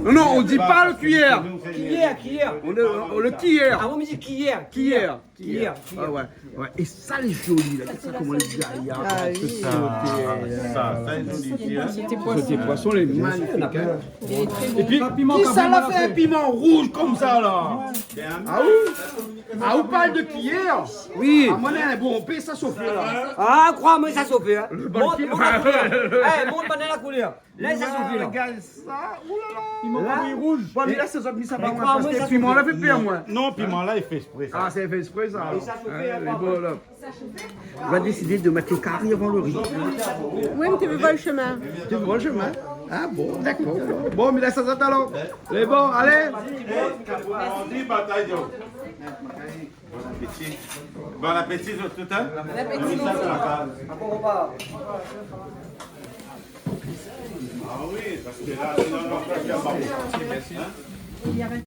Non, non, on dit pas le cuillère. Kiyèr, kiyèr. On, on, le kiyèr. Ah, ou di kiyèr. Kiyèr. Kiyèr, kiyèr. Ah ouais, ouais. É sa lé zoli la, gard sa koman lé gayar. Ah oui. Sa, sa, sa, lé zoli, hein. Soté poisson, lé magnifik, hein. Épi, kisa la fé in piman rouz konmsa la ? Ah oui ? Ah, ou parl de kiyèr ? Oui. Ah, moin, in bon pé, sa sofé la. Ah, kroi amoin, sa sofé, hein. Mont, mont la koulèr. Eh, mont bann la koulèr. Lès sa sofé la. Gard sa, oulala. Piman la, rouz. Bon, mé la, sé zot mi sa pa, mé kroi amoin, parske sa piman la fé pèr, moin. Non, piman la, li fé ésprè sa. Ah, sé fé ésprè sa, alor. Lé bon la. On va décider de mettre le cari avant le riz. Oui, mé té vé voir le chemin. Té vé voir le chemin. Ah bon, d'accord. Bon, mé la, sa, sa, alor. Lé bon, alé. Bon apéti. Bon apéti, zot tout, hein ? Bon apéti. Ah oui, parske la, sé dan la kaz, hein ?